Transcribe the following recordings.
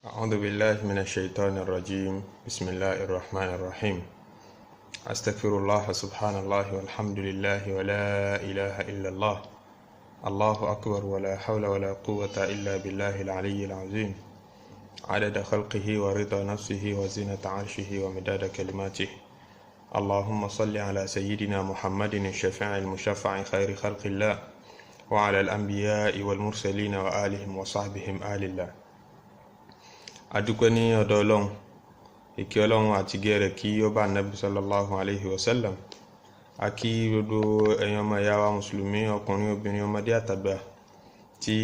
أعوذ بالله من الشيطان الرجيم. بسم الله الرحمن الرحيم. أستغفر الله، سبحان الله والحمد لله ولا إله إلا الله، الله أكبر، ولا حول ولا قوة إلا بالله العلي العظيم، عدد خلقه ورضا نفسه وزنة عرشه ومداد كلماته. اللهم صل على سيدنا محمد الشفيع المشفع خير خلق الله، وعلى الأنبياء والمرسلين وآلهم وصحبهم آل الله. Adúpẹ́ ní ọ̀dọ̀ Ọlọ́run. Ìkẹ́ Ọlọ́run àti gẹ́rẹ̀ kí ó bá Nabi sallallahu alayhi wa sallam. A kí gbogbo ẹ̀yin ọmọ ìyá wa mùsùlùmí, ọkùnrin, obìnrin, ọmọdé àtàgbà tí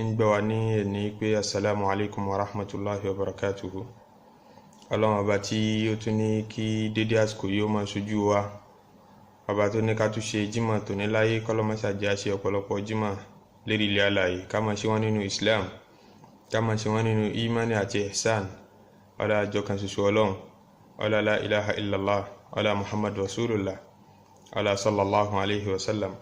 ń gbọ́ wa ní ẹni pé assalamu alaikum wa rahmatulahi wa barakatuhu. Ọlọ́run ọba tí ó tún ní kí dédé àsìkò yìí ó máa ṣojú wa, ọba tó ní ká tún ṣe jímọ̀ tòní láyé, kọ́lọ́mọṣàjẹ́ àṣẹ ọ̀pọ̀lọpọ̀ jímọ̀ lérí ilẹ̀ alààyè, ká máa ṣe wọ́n nínú Islam, ká máa ṣe wọ́n nínú imani àti ihsan. Ọlá àjọ kan ṣoṣo Ọlọ́run, ọlá la ilaha illallah, ọlá Muhammad rasulullah, ọlá sallallahu alayhi wa sallam.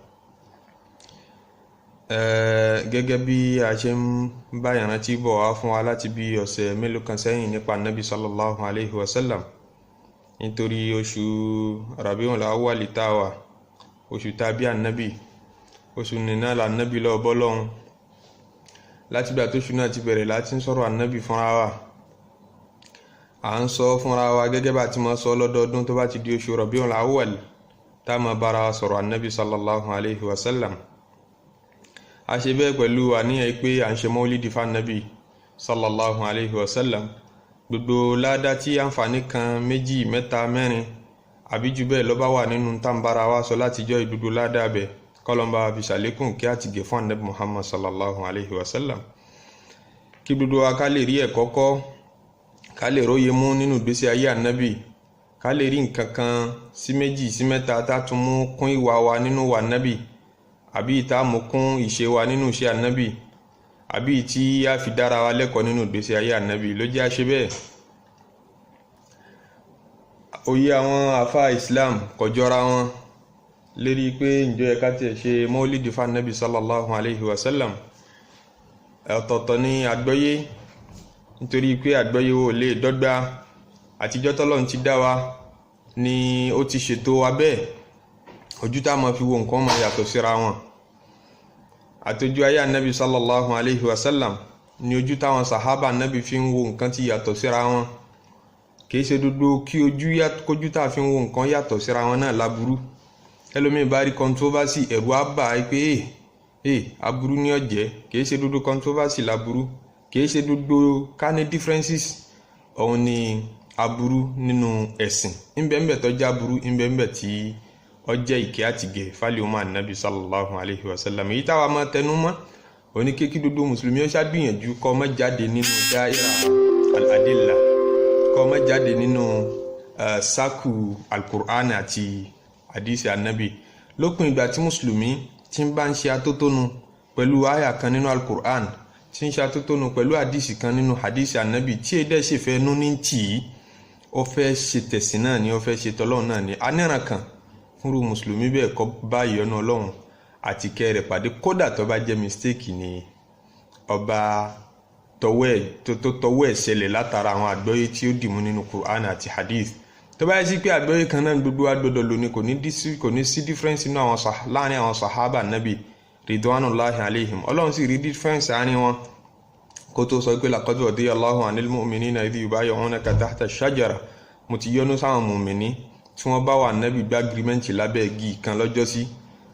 Gẹ́gẹ́ bí a ṣe ń bá ìrántí bọ̀ wá fún wa láti bí ọ̀sẹ̀ mélòó kan sẹ́yìn nípa nabi sallallahu alayhi wa sallam, nítorí oṣù Rabiul Awwal tá wà, oṣù tàbí ànábì, oṣù nìna lànábì lọ́ọ́ bọ́lọ́hun. Látìgbà tó ṣù náà ti bẹ̀rẹ̀ láti ń sọ̀rọ̀ ànábì fúnra wa, à ń sọ fúnra wa gẹ́gẹ́ bá ti máa sọ lọ́dọọdún tó bá ti di oṣù Rabiul Awwal, tá a máa bára wa sọ̀rọ̀ ànábì sallallahu alayhi wa sallam. A ṣe bẹ́ẹ̀ pẹ̀lú àníyàn pé à ń ṣe mọ́lídì fánábì sallallahu alayhi wa sallam. Gbogbo ládá tí àǹfààní kan, méjì, mẹ́ta, mẹ́rin àbí jù bẹ́ẹ̀ ló bá wà nínú tá ń bára wa sọ látijọ́, ìdúdú ládá bẹ́ẹ̀ kọlọmba fi ṣàlékún kí á ti gẹ̀ fún anabi Muhammad sallallahu alayhi wa sallam, kí gbogbo wa ká lè rí ẹ̀kọ́ kọ́, ká lè róye mú nínú ìgbésí ayé anabi, ká lè rí nǹkan kan sí méjì sí mẹ́ta tá tún mú kún ìwà wa nínú wa anabi, àbí tá mú kún ìṣe wa nínú ìṣe anabi, àbí tí a fi dára wa lẹ́kọ̀ọ́ nínú ìgbésí ayé anabi ló jẹ́ àṣẹ bẹ́ẹ̀. Òye àwọn àfa Islam kò jọra wọn lérí pé ǹjọ́ yẹ ká tiẹ̀ ṣe mọ́lídì fún sallallahu alayhi wa sallam. Ọ̀tọ̀ọ̀tọ̀ ní àgbọ́yé, nítorí pé àgbọ́yé wo lè dọ́gba. Àtijọ́ tọ́lọ́run ti dá wa ni ó ti ṣètò wa bẹ́ẹ̀, ojú tá a máa fi wo nǹkan máa yàtọ̀ síra wọn. Àtọ́jú ayé anabi sallallahu alayhi wa sallam ni ojú táwọn sàhábà anabi fi ń wo nǹkan ti yàtọ̀ síra wọn. Kì í ṣe dúdú kí ojú kójú tá a fi ń wo nǹkan yàtọ̀ síra wọn náà láburú. Ẹlòmíì bá rí controversy, ẹ̀rù á bà á pé ee, aburú ní ọ̀jẹ̀. Kìí ṣe dúdú controversy laburú, kìí ṣe dúdú ká ní differences òun ni aburú nínú ẹ̀sìn. Ńbẹ̀ńbẹ̀ tó jẹ́ aburú, ńbẹ̀ńbẹ̀ tí ó jẹ́ ìkẹ́ àtìgẹ̀ fálíọ́mà nàbí sallallahu alayhi wa sallam. Èyí táwa máa tẹnu mọ́ òní kékí dúdú mùsùlùmí ó ṣàgbìyànjú kó má jáde nínú dáírà al-adilla, kó má jáde nínú sákù al-Qur'an àti hadisi anabi. Lópin ìgbà tí mùsùlùmí tí ń bá ń ṣe atótónu pẹ̀lú àyà kan nínú alukur'an, tí ń ṣe atótónu pẹ̀lú hadisi kan nínú hadisi anabi, tí èdè ṣe fẹ́ nú ní tì í, ó fẹ́ ṣe tẹ̀sìn náà ni, ó fẹ́ ṣe tọ́lọ́run náà ni, aníran kan fúnru mùsùlùmí bẹ́ẹ̀ kọ́ bá ìyọ́nú Ọlọ́run àti kẹ́ rẹ̀ pàdé, kódà tó bá jẹ́ mistake ni ọba tọwọ́ ẹ̀ ṣẹlẹ̀ látara àwọn àgbọ́yé tí ó dìmú nínú Qur'an àti hadith. Tó bá yẹ sí pé àgbọ́yé kan náà gbogbo wa gbọ́dọ̀ lò ní, kò ní sí difference nínú àwọn láàrin àwọn sahaba nabi ridwanullahi alaihim. Ọlọ́run sì rí difference àárín wọn kó tó sọ pé laqad radiyallahu anil mu'minina idh yubayi'unaka tahta ash-shajara. Mo ti yọ́nú sáwọn mùmìnì tí wọ́n bá wà nabi gbá agreement lábẹ́ igi kan lọ́jọ́ sí.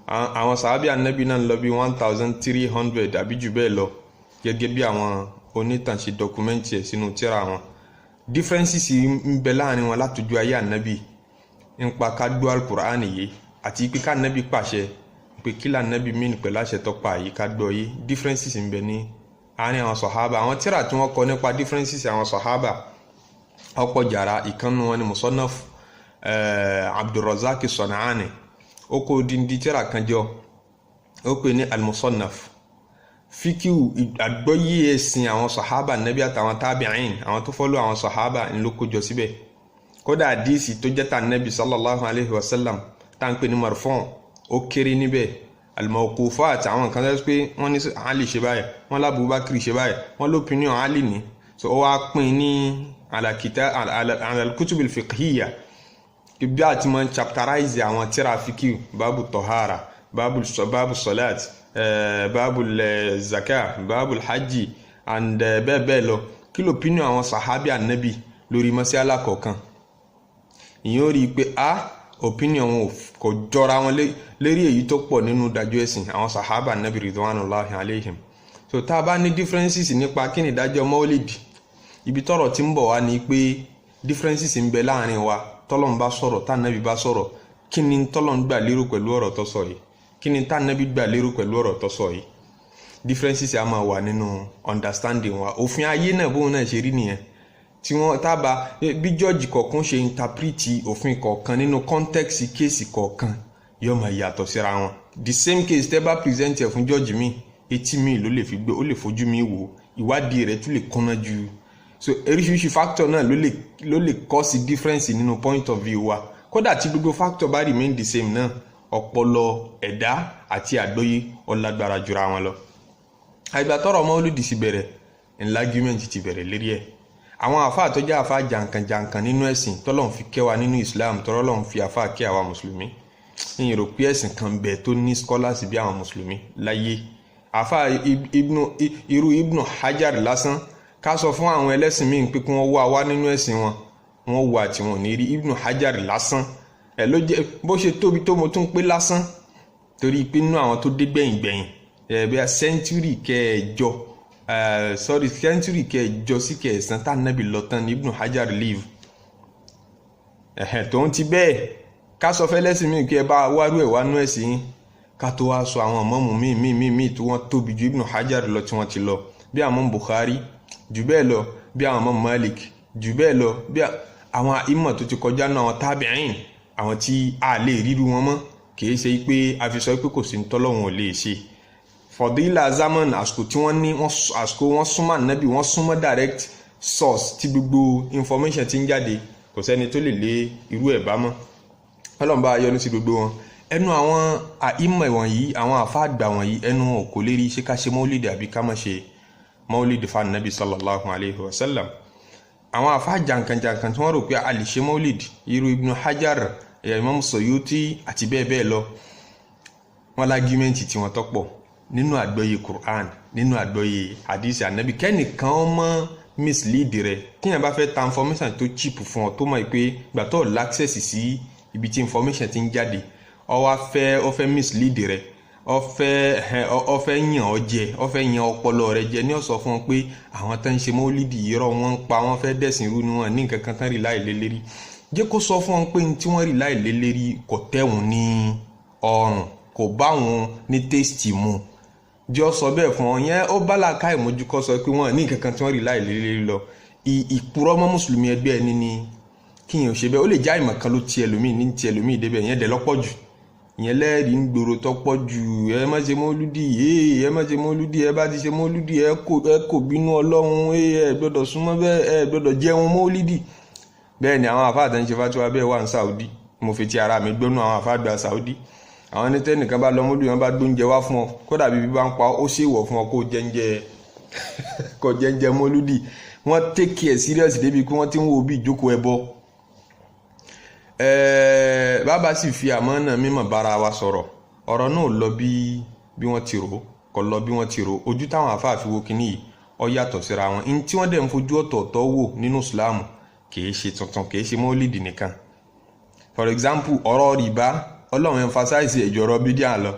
Àwọn sàábì anabi náà lọ bí 1300 àbí jù bẹ́ẹ̀ lọ, gẹ́gẹ́ bí àwọn onítàn ṣe dọkumẹ́ntì ẹ̀ sínú tírà wọn. Differences ń bẹ láàrin wọn látọjú ayé ànábì nípa ká gbọ́ alukur'an yìí àti pé ká ànábì pàṣẹ pé kí lànábì mí pẹ̀lú àṣẹ tọ́pa yìí ká gbọ́ yìí. Differences ń bẹ ní àárín àwọn sọ̀hábà. Àwọn tírà tí wọ́n kọ nípa differences àwọn sọ̀hábà ọ̀pọ̀ jàrá. Ìkànnù wọn ni musannaf Abdulrazak Sọ̀nàánì, ó kó odindi tírà kan jọ, ó pè ní al-musannaf fíkíù àgbọ́yé ẹ̀sìn àwọn sọ̀hábà nẹ́bí àtàwọn tábìín, àwọn tó fọ́lọ́ àwọn sọ̀hábà ń ló kójọ síbẹ̀. Kódà àdíìsì tó jẹ́ tà nẹ́bí sallallahu alayhi wa sallam tá à ń pè ní marfọ́n ó kéré níbẹ̀. Al-mawqufat, àwọn nǹkan tó pé wọ́n ní Ali ṣe báyìí, wọ́n l'Abubakar ṣe báyìí, wọ́n l'opinion Ali ní. So ó wá pín ní alakita alakutubil fiqhiyya, ibi àti máa ń chapterize àwọn tíra fiqh, báàbù tọ̀hárà, báàbù sọ̀láàt, báàbù zaka, báàbù hajj and bẹ́ẹ̀ bẹ́ẹ̀ lọ. Kí ló pinnu àwọn sàhábì ànábì lórí mọ́sálà kọ̀ọ̀kan? Ìyẹn ó rí i pé a opinion wọn kò jọra wọn lérí èyí tó pọ̀ nínú ìdájọ́ ẹ̀sìn àwọn sàhábà ànábì ridwanullahi alayhim. So tá a bá ní differences nípa kí ni ìdájọ́ mọ́lìdì, ibi tọ́rọ̀ tí ń bọ̀ wá ni pé differences ń bẹ láàrin wa. Tọ́lọ́n bá sọ̀rọ̀, tànàbí bá sọ̀rọ̀, kí ni tọ́lọ́n gbà lérò pẹ̀lú ọ̀rọ̀ tó sọ yìí? Kí ni tànàbí gbà lérò pẹ̀lú ọ̀rọ̀ tó sọ yìí? Differences a máa wà nínú understanding wa. Òfin ayé náà, bóun náà ṣe rí nìyẹn, tí wọ́n tábà bí judge kọ̀ọ̀kan ṣe interpret òfin kọ̀ọ̀kan nínú context case kọ̀ọ̀kan yóò máa yàtọ̀ síra wọn. The same case, tẹ́ bá present ẹ̀ fún judge mi, etí mi ló lè fi gbé, ó lè fojú mi wò, ìwádìí rẹ̀ tún lè kúnná ju. So oríṣiríṣi factor náà ló lè cause difference nínú point of view wa. Kódà tí gbogbo factor bá remain the same náà, ọpọlọ ẹ̀dá àti àgbọ́yé ó lágbára jura wọn lọ. Àgbà tọ́rọ̀ mọ́lúdì sì bẹ̀rẹ̀ ńlá, argument ti bẹ̀rẹ̀ lérí ẹ̀. Àwọn àfáà tó jẹ́ àfáà jàǹkànjàǹkàn nínú ẹ̀sìn tọ́lọ́run fi kẹ́ wa nínú Islam, tọ́lọ́run fi àfáà kẹ́ àwa mùsùlùmí, ìyẹn rò pé ẹ̀sìn kan bẹ̀ tó ní scholars bí àwọn mùsùlùmí láyé. Àfáà ibnu, irú Ibnu Hajar lásán, ká sọ fún àwọn ẹlẹ́sìn míì pé kí wọ́n wá wá nínú ẹ̀sìn wọn, wọ́n wà tí wọ́n ní rí Ibnu Hajar lásán ẹ̀ ló jẹ́ bó ṣe tóbi tó. Mo tún pé lásán torí pé nínú àwọn tó dé gbẹ̀yìn gbẹ̀yìn ẹ̀ bí i century kẹjọ, sorry, century kẹjọ sí kẹsàn tá nàbì lọ tán ní Ibnu Hajar live. Ẹ̀hẹ̀n, tóun ti bẹ́ẹ̀, ká sọ fẹ́lẹ́sìn míì kí ẹ bá wárú ẹ̀ wá nú ẹ̀sìn yín, ká tó wá sọ àwọn mọ́mù míì míì míì míì tí wọ́n tóbi ju Ibnu Hajar lọ tí wọ́n ti lọ, bí àwọn Bukhari jù bẹ́ẹ̀ lọ, bí àwọn mọ́ Malik jù bẹ́ẹ̀ lọ, bí àwọn ìmọ̀ tó ti kọjá náà, àwọn tábìín, àwọn tí a lè ríru wọn mọ́. Kìí ṣe pé a fi sọ pé kò sí tọ́lọ́hun ò lè ṣe. Fọ̀dílà zaman, àsìkò tí wọ́n ní, àsìkò wọ́n súnmọ́ ànábì, wọ́n súnmọ́ direct source tí gbogbo information ti ń jáde, kò sẹ́ni tó lè lé irú ẹ̀ bá mọ́. Ọlọ́run bá yọ́nú sí gbogbo wọn. Ẹnu àwọn àìmọ̀ wọ̀nyí, àwọn àfáàgbà wọ̀nyí, ẹnu wọn kò lè rí ṣé ká ṣe mọ́lìdì àbí ká má ṣe mọ́lìdì fún ànábì sallallahu alayhi wa sallam. Àwọn àfáà jàǹkànjàǹkàn tí wọ́n rò pé a lè ṣe mọ́lìdì, irú Ibn Hajar, Imam Suyuti àti bẹ́ẹ̀ bẹ́ẹ̀ lọ, wọ́n l'argument tí wọ́n tọ́pọ̀ nínú àgbọ́yé Quran, nínú àgbọ́yé hadith ànábì. Kẹ́nìkan mọ́ mislead rẹ̀. Tíyẹn bá fẹ́ ta information tó cheap fún ọ, tó mọ̀ pé gbàtọ́ l'access sí ibi tí information ti ń jáde, ó wá fẹ́, ó fẹ́ mislead rẹ̀, ó fẹ́ yàn ọ́ jẹ, ó fẹ́ yàn ọpọlọ rẹ jẹ ní, ó sọ fún ọ pé àwọn tó ń ṣe mọ́lídì irọ́ wọn ń pa, wọ́n fẹ́ dẹ̀sìn irú ni, wọ́n ní nǹkan kan tán rí láì lé lérí. Jẹ́ kó sọ fún ọ pé tí wọ́n rí láì lé lérí kò tẹ̀wọ̀n ní ọrùn, kò bá wọn ní taste mu. Jẹ́ ọ sọ bẹ́ẹ̀ fún ọ yẹn, ó bá làákà ìmójú kọ́ sọ pé wọ́n ní nǹkan kan tí wọ́n rí láì lé lérí lọ. Ìpurọ́ mọ́ mùsùlùmí ẹgbẹ́ ẹni ni kíyàn ṣe bẹ́ẹ̀. Ó lè já ìmọ̀ kan ló ti ẹlòmíì ní ti ẹlòmíì débẹ̀ yẹn dẹ̀ lọ́pọ̀ jù. Ìyẹn lẹ́ẹ̀rí ń gbòòrò tọ́pọ̀ jù: ẹ má ṣe mọ́lúdì, ẹ má ṣe mọ́lúdì, ẹ bá ti ṣe mọ́lúdì, ẹ kò bínú Ọlọ́run, ẹ gbọ́dọ̀ súnmọ́ bẹ́ẹ̀, ẹ gbọ́dọ̀ jẹun mọ́lúdì. Bẹ́ẹ̀ ni àwọn àfáà tó ń ṣe fatiwa bẹ́ẹ̀ wà ní Saudi. Mo fi ti ara mi gbónú àwọn àfáà gba Saudi. Àwọn ní tẹ́nìkan bá lọ mọ́lúdì, wọn bá gbóúnjẹ wá fún ọ, kódà bíbí bá ń pa ó, ṣèwọ̀ fún ọ kó jẹ́ńjẹ mọ́lúdì. Wọ́n take care serious débi pé wọ́n ti ń wo bí ìjókòó ẹbọ. Bàbá sì fi àmọ́ náà mímọ̀ bára wa sọ̀rọ̀. Ọ̀rọ̀ náà lọ bí wọ́n ti rò kò lọ bí wọ́n ti rò. Ojú táwọn àfáà fi wo kínní yìí, ó yàtọ̀ síra wọn. Ní tí wọ́n dẹ̀ ń fojú ọ̀tọ̀ọ̀tọ̀ wò nínú Islam kìí ṣe tuntun, kìí ṣe mọ́lìdì nìkan. For example, ọ̀rọ̀ rìbá, Ọlọ́run emphasize ẹ̀jọ̀ ọ̀rọ̀ bídíà lọ.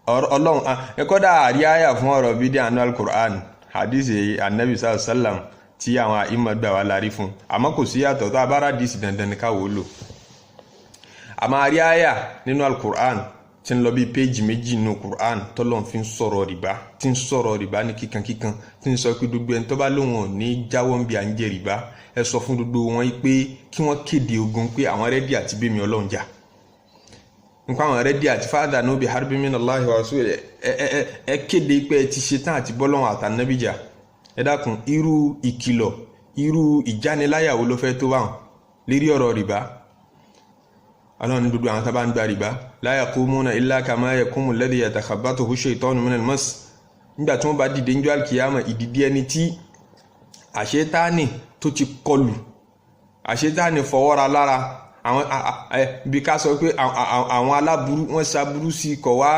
Ọlọ́run ẹ̀kọ́dà àrí àyà fún ọ̀rọ̀ bídíà ní Al-Qur'an, hadith anabi sallam tí àwọn àìmọ̀ gbà wá lárí fún, àmọ́ kò sí yàtọ̀ tó abára hadith, dandan ní káwọ́ lò. Àmọ́ àrí àyà nínú Al-Qur'an tí ń lọ bí péjì 2 nínú Qur'an tọ́lọ́n fi ń sọ̀rọ̀ rìbá, tí ń sọ̀rọ̀ rìbá ní kíkankíkan, tí ń sọ pé gbogbo ẹni tó bá lóun ò ní jáwọ́ ń bí à ń jẹ rìbá, ẹ sọ fún gbogbo wọn pé kí wọ́n kéde ogun pé àwọn ready àti bẹ́mi Ọlọ́run jà, nípa àwọn ready àti fa'dhanu bi harbin minallahi wa rasulihi. Ẹ kéde pé ẹ ti ṣetán àti bọ́lọ́run àtànábì jà. Ẹ dákun, irú ìkìlọ̀, irú ìjániláyà wo ló fẹ́ tó báwọn lérí ọ̀rọ̀ rìbá? Ọlọ́run ní gbogbo àwọn tá bá ń gba rìbá, la yaqumuna illa kama yaqumu alladhi yatakhabbathu shaytanu minal mas. Nígbà tí wọ́n bá dìde níjọ́ alkiyama, ìdìdí ẹni tí Àṣetáni tó ti kọlù, àṣetáni fọwọ́ra lára àwọn, bí ká sọ pé àwọn aláburú wọ́n ṣaburú sí kọ̀ wá,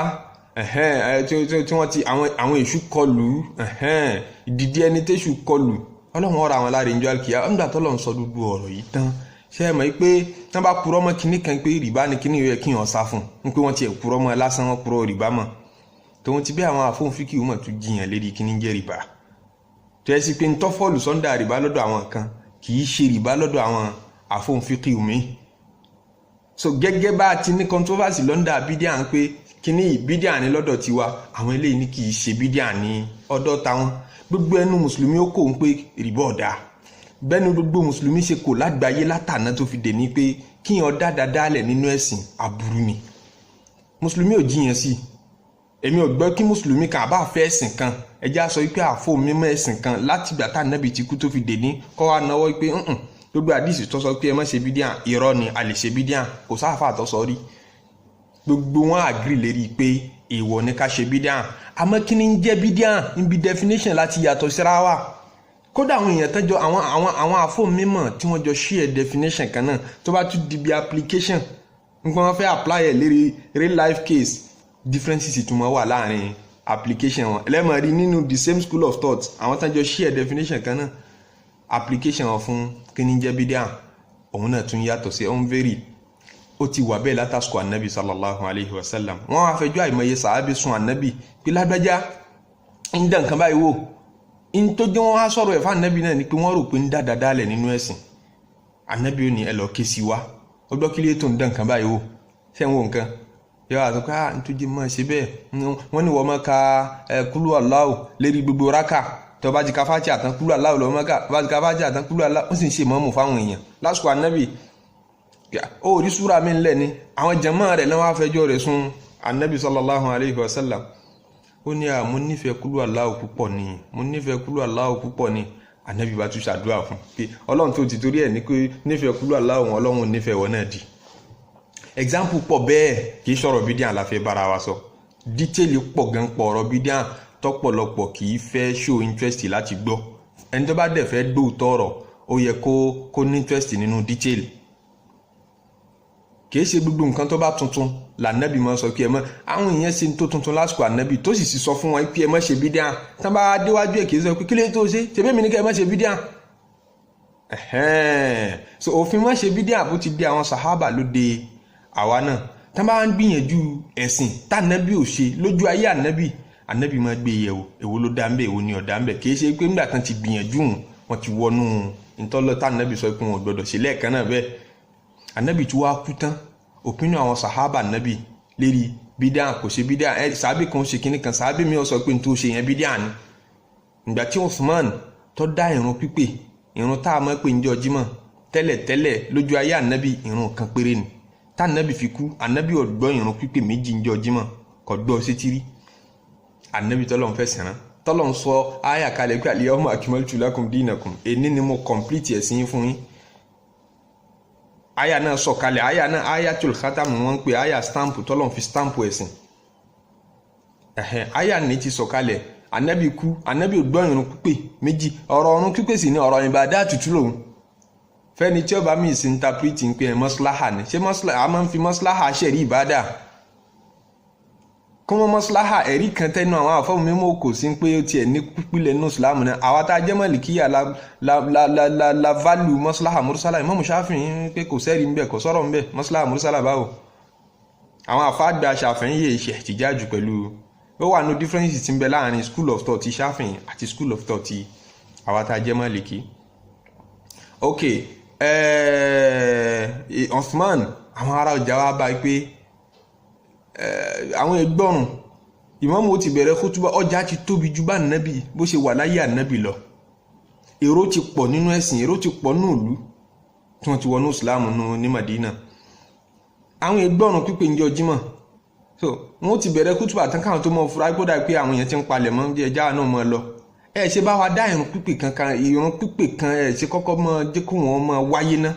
tí wọ́n ti àwọn èṣù kọlù, ìdìdí ẹni tẹ́ṣù kọlù, Ọlọ́run ọ̀rọ̀ àwọn aláàrẹ̀ ìjọ àlùkìyà. Nígbà tọ́lọ́run sọ gbogbo ọ̀rọ̀ yìí tán, ṣé ẹ mọ̀ pé tán bá purọ́ mọ́ kinní kan pé rìbá ni kinní yẹ kí wọ́n sá fún un, pé wọ́n tiẹ̀ purọ́ mọ́ lásán, wọ́n purọ́ rìbá mọ́. Tòun ti bí àwọn àfóhùnfíkì mọ̀ tún jiyàn lérí kinní jẹ́ rìbá, tó yẹ sí pé ntọ́fọ́ọ̀lù sọ́ndà rìbá lọ́dọ̀ àwọn kan kì í ṣe rìbá lọ́dọ̀ àwọn àfóhùnfíkì mi. So gẹ́gẹ́ bá a ti ní controversy lọ́ndà bídíà ń pé kíní bídíà ní lọ́dọ̀ tiwa, àwọn eléyìí ní kì í ṣe bídíà ní ọ̀dọ̀ táwọn. Gbogbo ẹnu mùsùlùmí ó kò ń pé rìbá ọ̀dà bẹ́ẹ̀ni, gbogbo mùsùlùmí ṣe kò lágbàáyé látàná tó fi dè ní pé kíyàn dáadáa dálẹ̀ nínú ẹ̀sìn aburú ni. Mùsùlùmí ò jiyàn sí i. Èmi ò gbọ́ kí mùsùlùmí kan àbá fẹ́ ẹ̀sìn kan, ẹjẹ́ á sọ pé àfọ mímọ́ ẹ̀sìn kan látìgbà tá ànábì ti kú tó fi dè ní kọ́ wa náwó pé gbogbo àdìsí tó sọ pé ẹ má ṣe bídíà, irọ́ ni, a lè ṣe bídíà, kò sáfà tó sọ rí. Gbogbo wọn àgírí lérí pé èèwọ̀ ni ká ṣe bídíà. Àmọ́ kí ni ń jẹ́ bídíà níbi definition láti yàtọ̀ síra wa. Kódà àwọn èèyàn tẹ́jọ àwọn àfọ mímọ̀ tí wọ́n jọ share definition kan náà, tó bá tún di bí application nípa wọn fẹ́ apply ẹ̀ lérí real life case, differences tún máa wà láàrin application wọn. Ẹlẹ́mọ̀ rí nínú the same school of thought, àwọn tẹ́jọ share definition kan náà, application wọn fún kí ni jẹ́ bídíà òun náà tún yàtọ̀ sí ọ̀n vary. Ó ti wà bẹ́ẹ̀ látàsùkò anabi sallallahu alayhi wa sallam. Wọ́n wá fẹjọ́ àìmọye sàábì sun anabi pé lágbájá ń dá nǹkan báyìí wò. Ń tó jẹ́ wọ́n wá sọ̀rọ̀ ẹ̀ fún anabi náà ni pé wọ́n rò pé ń dá dáadáa lẹ̀ nínú ẹ̀sìn. Anabi ò ní ẹ lọ ké sí wa, ó gbọ́ kí lè tó ń dá nǹkan báyìí wò, ṣé ń wo nǹkan yọ àti pé ah nítorí máa ṣe bẹ́ẹ̀. Wọ́n ní wọ́n máa ka ẹ kúlú Allahu lérí gbogbo rákà. Tó bá ti ka fátíà tán, kúlú Allahu lọ́wọ́ máa kà. Tó bá ti ka fátíà tán, kúlú Allahu. Wọ́n sì ń ṣe mọ́mù fáwọn èèyàn lásìkò anabi. Ó rí súra mi ńlẹ̀ ni àwọn jàmáà rẹ̀ lọ́wọ́ afẹjọ́ rẹ̀ sùn anabi sallallahu alayhi wa sallam. Ó ní à mo nífẹ̀ẹ́ kúlú Allahu púpọ̀ ni, mo nífẹ̀ẹ́ kúlú Allahu púpọ̀ ni. Anabi bá tún ṣàdúrà fún pé Ọlọ́run tó ti torí ẹ̀ ní pé nífẹ̀ẹ́ kúlú Allahu wọn, Ọlọ́run nífẹ̀ẹ́ wọn náà di. Example pọ̀ bẹ́ẹ̀. Kì í sọ̀rọ̀ bídíà la fẹ́ bára wa sọ. Detail pọ̀ gan pọ̀ ọ̀rọ̀ bídíà tọ́pọ̀lọpọ̀ kì í fẹ́ show interest láti gbọ́. Ẹni tó bá dẹ̀ fẹ́ gbóòótọ́ ọ̀rọ̀, ó yẹ kó ní interest nínú detail. Kì í ṣe gbogbo nǹkan tó bá tuntun lànàbì máa sọ pé ẹ mọ. Àwọn èèyàn ṣe tó tuntun lásìkò ànàbì tó sì sọ fún wọn pé ẹ má ṣe bídíà. Tán bá déwájú ẹ, kì í sọ pé kí ló tó ṣe ṣe bẹ́ẹ̀ mi ní ká ẹ má ṣe bídíà. So òfin má ṣe bídíà bó ti dé àwọn sàhábà ló de àwa náà. Tán bá ń gbìyànjú ẹ̀sìn tànàbì ò ṣe lójú ayé ànàbì, ànàbì máa gbé yẹ̀wò, èwo ló dá ń bẹ̀, èwo ni ọ̀dá ń bẹ̀. Kì í ṣe pé nígbà tán ti gbìyànjú wọn ti wọnú ntọ́lọ́ tànàbì sọ pé wọn ò gbọdọ̀ ṣe lẹ́ẹ̀kan náà bẹ́ẹ̀. Ànàbì tí wàá kú tán, opinion àwọn sàhábà nàbì lérí bídíà kò ṣe bídíà ẹ, sàábì kan ṣe kinní kan, sàábì mi ò sọ pé n tó ṣe yẹn bídíà ni. Ìgbà tí Usman tó dá ìrun pípé, ìrun tá a mọ̀ pé njọ́ jímọ̀ tẹ́lẹ̀tẹ́lẹ̀ lójú ayé ànábì, ìrun kan péré ni. Tá ànábì fi kú, ànábì ò gbọ́ ìrun pípé méjì njọ́ jímọ̀, kò gbọ́ sétí rí. Ànábì tọ́lọ̀ ń fẹ̀sìn rán, tọ́lọ̀ ń sọ áyà kalẹ̀ pé al-yawma akmaltu lakum dinakum, èní ni mo complete ẹ̀sìn yín fún yín. Aya náà sọ̀kalẹ̀, aya náà ayatul khatam wọ́n ń pè aya stamp tọ́lọ̀ fi stamp ẹ̀sìn. Ẹ̀hẹ́n, aya ní ti sọ̀kalẹ̀, anabi kú, anabi ò gbọ́ ìrun pípé méjì. Ọ̀rọ̀ ọ̀run pípé sì ni ọ̀rọ̀ ìbàdá àtútù lòun fẹ́ni tí ó bá mi sí interpret ń pè é mọ́síláhà ni. Ṣé mọ́síláhà a máa ń fi mọ́síláhà ṣẹ̀rí ìbádà kó mọ́ mọ́síláhà ẹ̀rí kan tẹnu àwọn àfọ́mù mímọ́ kò sí pé ó tiẹ̀ ní pípìlẹ̀ nínú ìsìlámù náà. Àwa tá a jẹ́ mọ̀lìkíyà la la la la la la value mọ́síláhà mursala. Ìmáàmù Ṣáfi'í pé kò sẹ́rí ńbẹ̀, kò sọ̀rọ̀ ńbẹ̀. Mọ́síláhà mursala báwo? Àwọn àfáàgbà Ṣàfi'í yìí ṣe ìtìjájú pẹ̀lú ó wà ní differences tí ń bẹ láàrin school of thought ti Ṣáfi'í àti school of thought ti àwa tá a jẹ́ mọ̀lìkí. Ok, Usman, àwọn ará ọjà wa bá pé àwọn ẹgbọ́rùn ìmáàmù ó ti bẹ̀rẹ̀ kútúbà, ọjà ti tóbi ju bá ànábì bó ṣe wà láyé ànábì lọ. Èrò ti pọ̀ nínú ẹ̀sìn, èrò ti pọ̀ nínú ìlú tí wọ́n ti wọnú ìsìláàmù ní Madina. Àwọn ẹgbọ́rùn pípé ń jọ jímọ̀, so wọ́n ti bẹ̀rẹ̀ kútúbà tán káwọn tó mọ̀ fura kódà pé àwọn èèyàn ti ń palẹ̀ mọ́ bí ẹja náà mọ́ lọ. Ẹ ṣe bá wa dá ìrun pípé kankan, ìrun pípé kan, ẹ ṣe kọ́kọ́ mọ́ jẹ́ kó wọ́n mọ́ wáyé ná.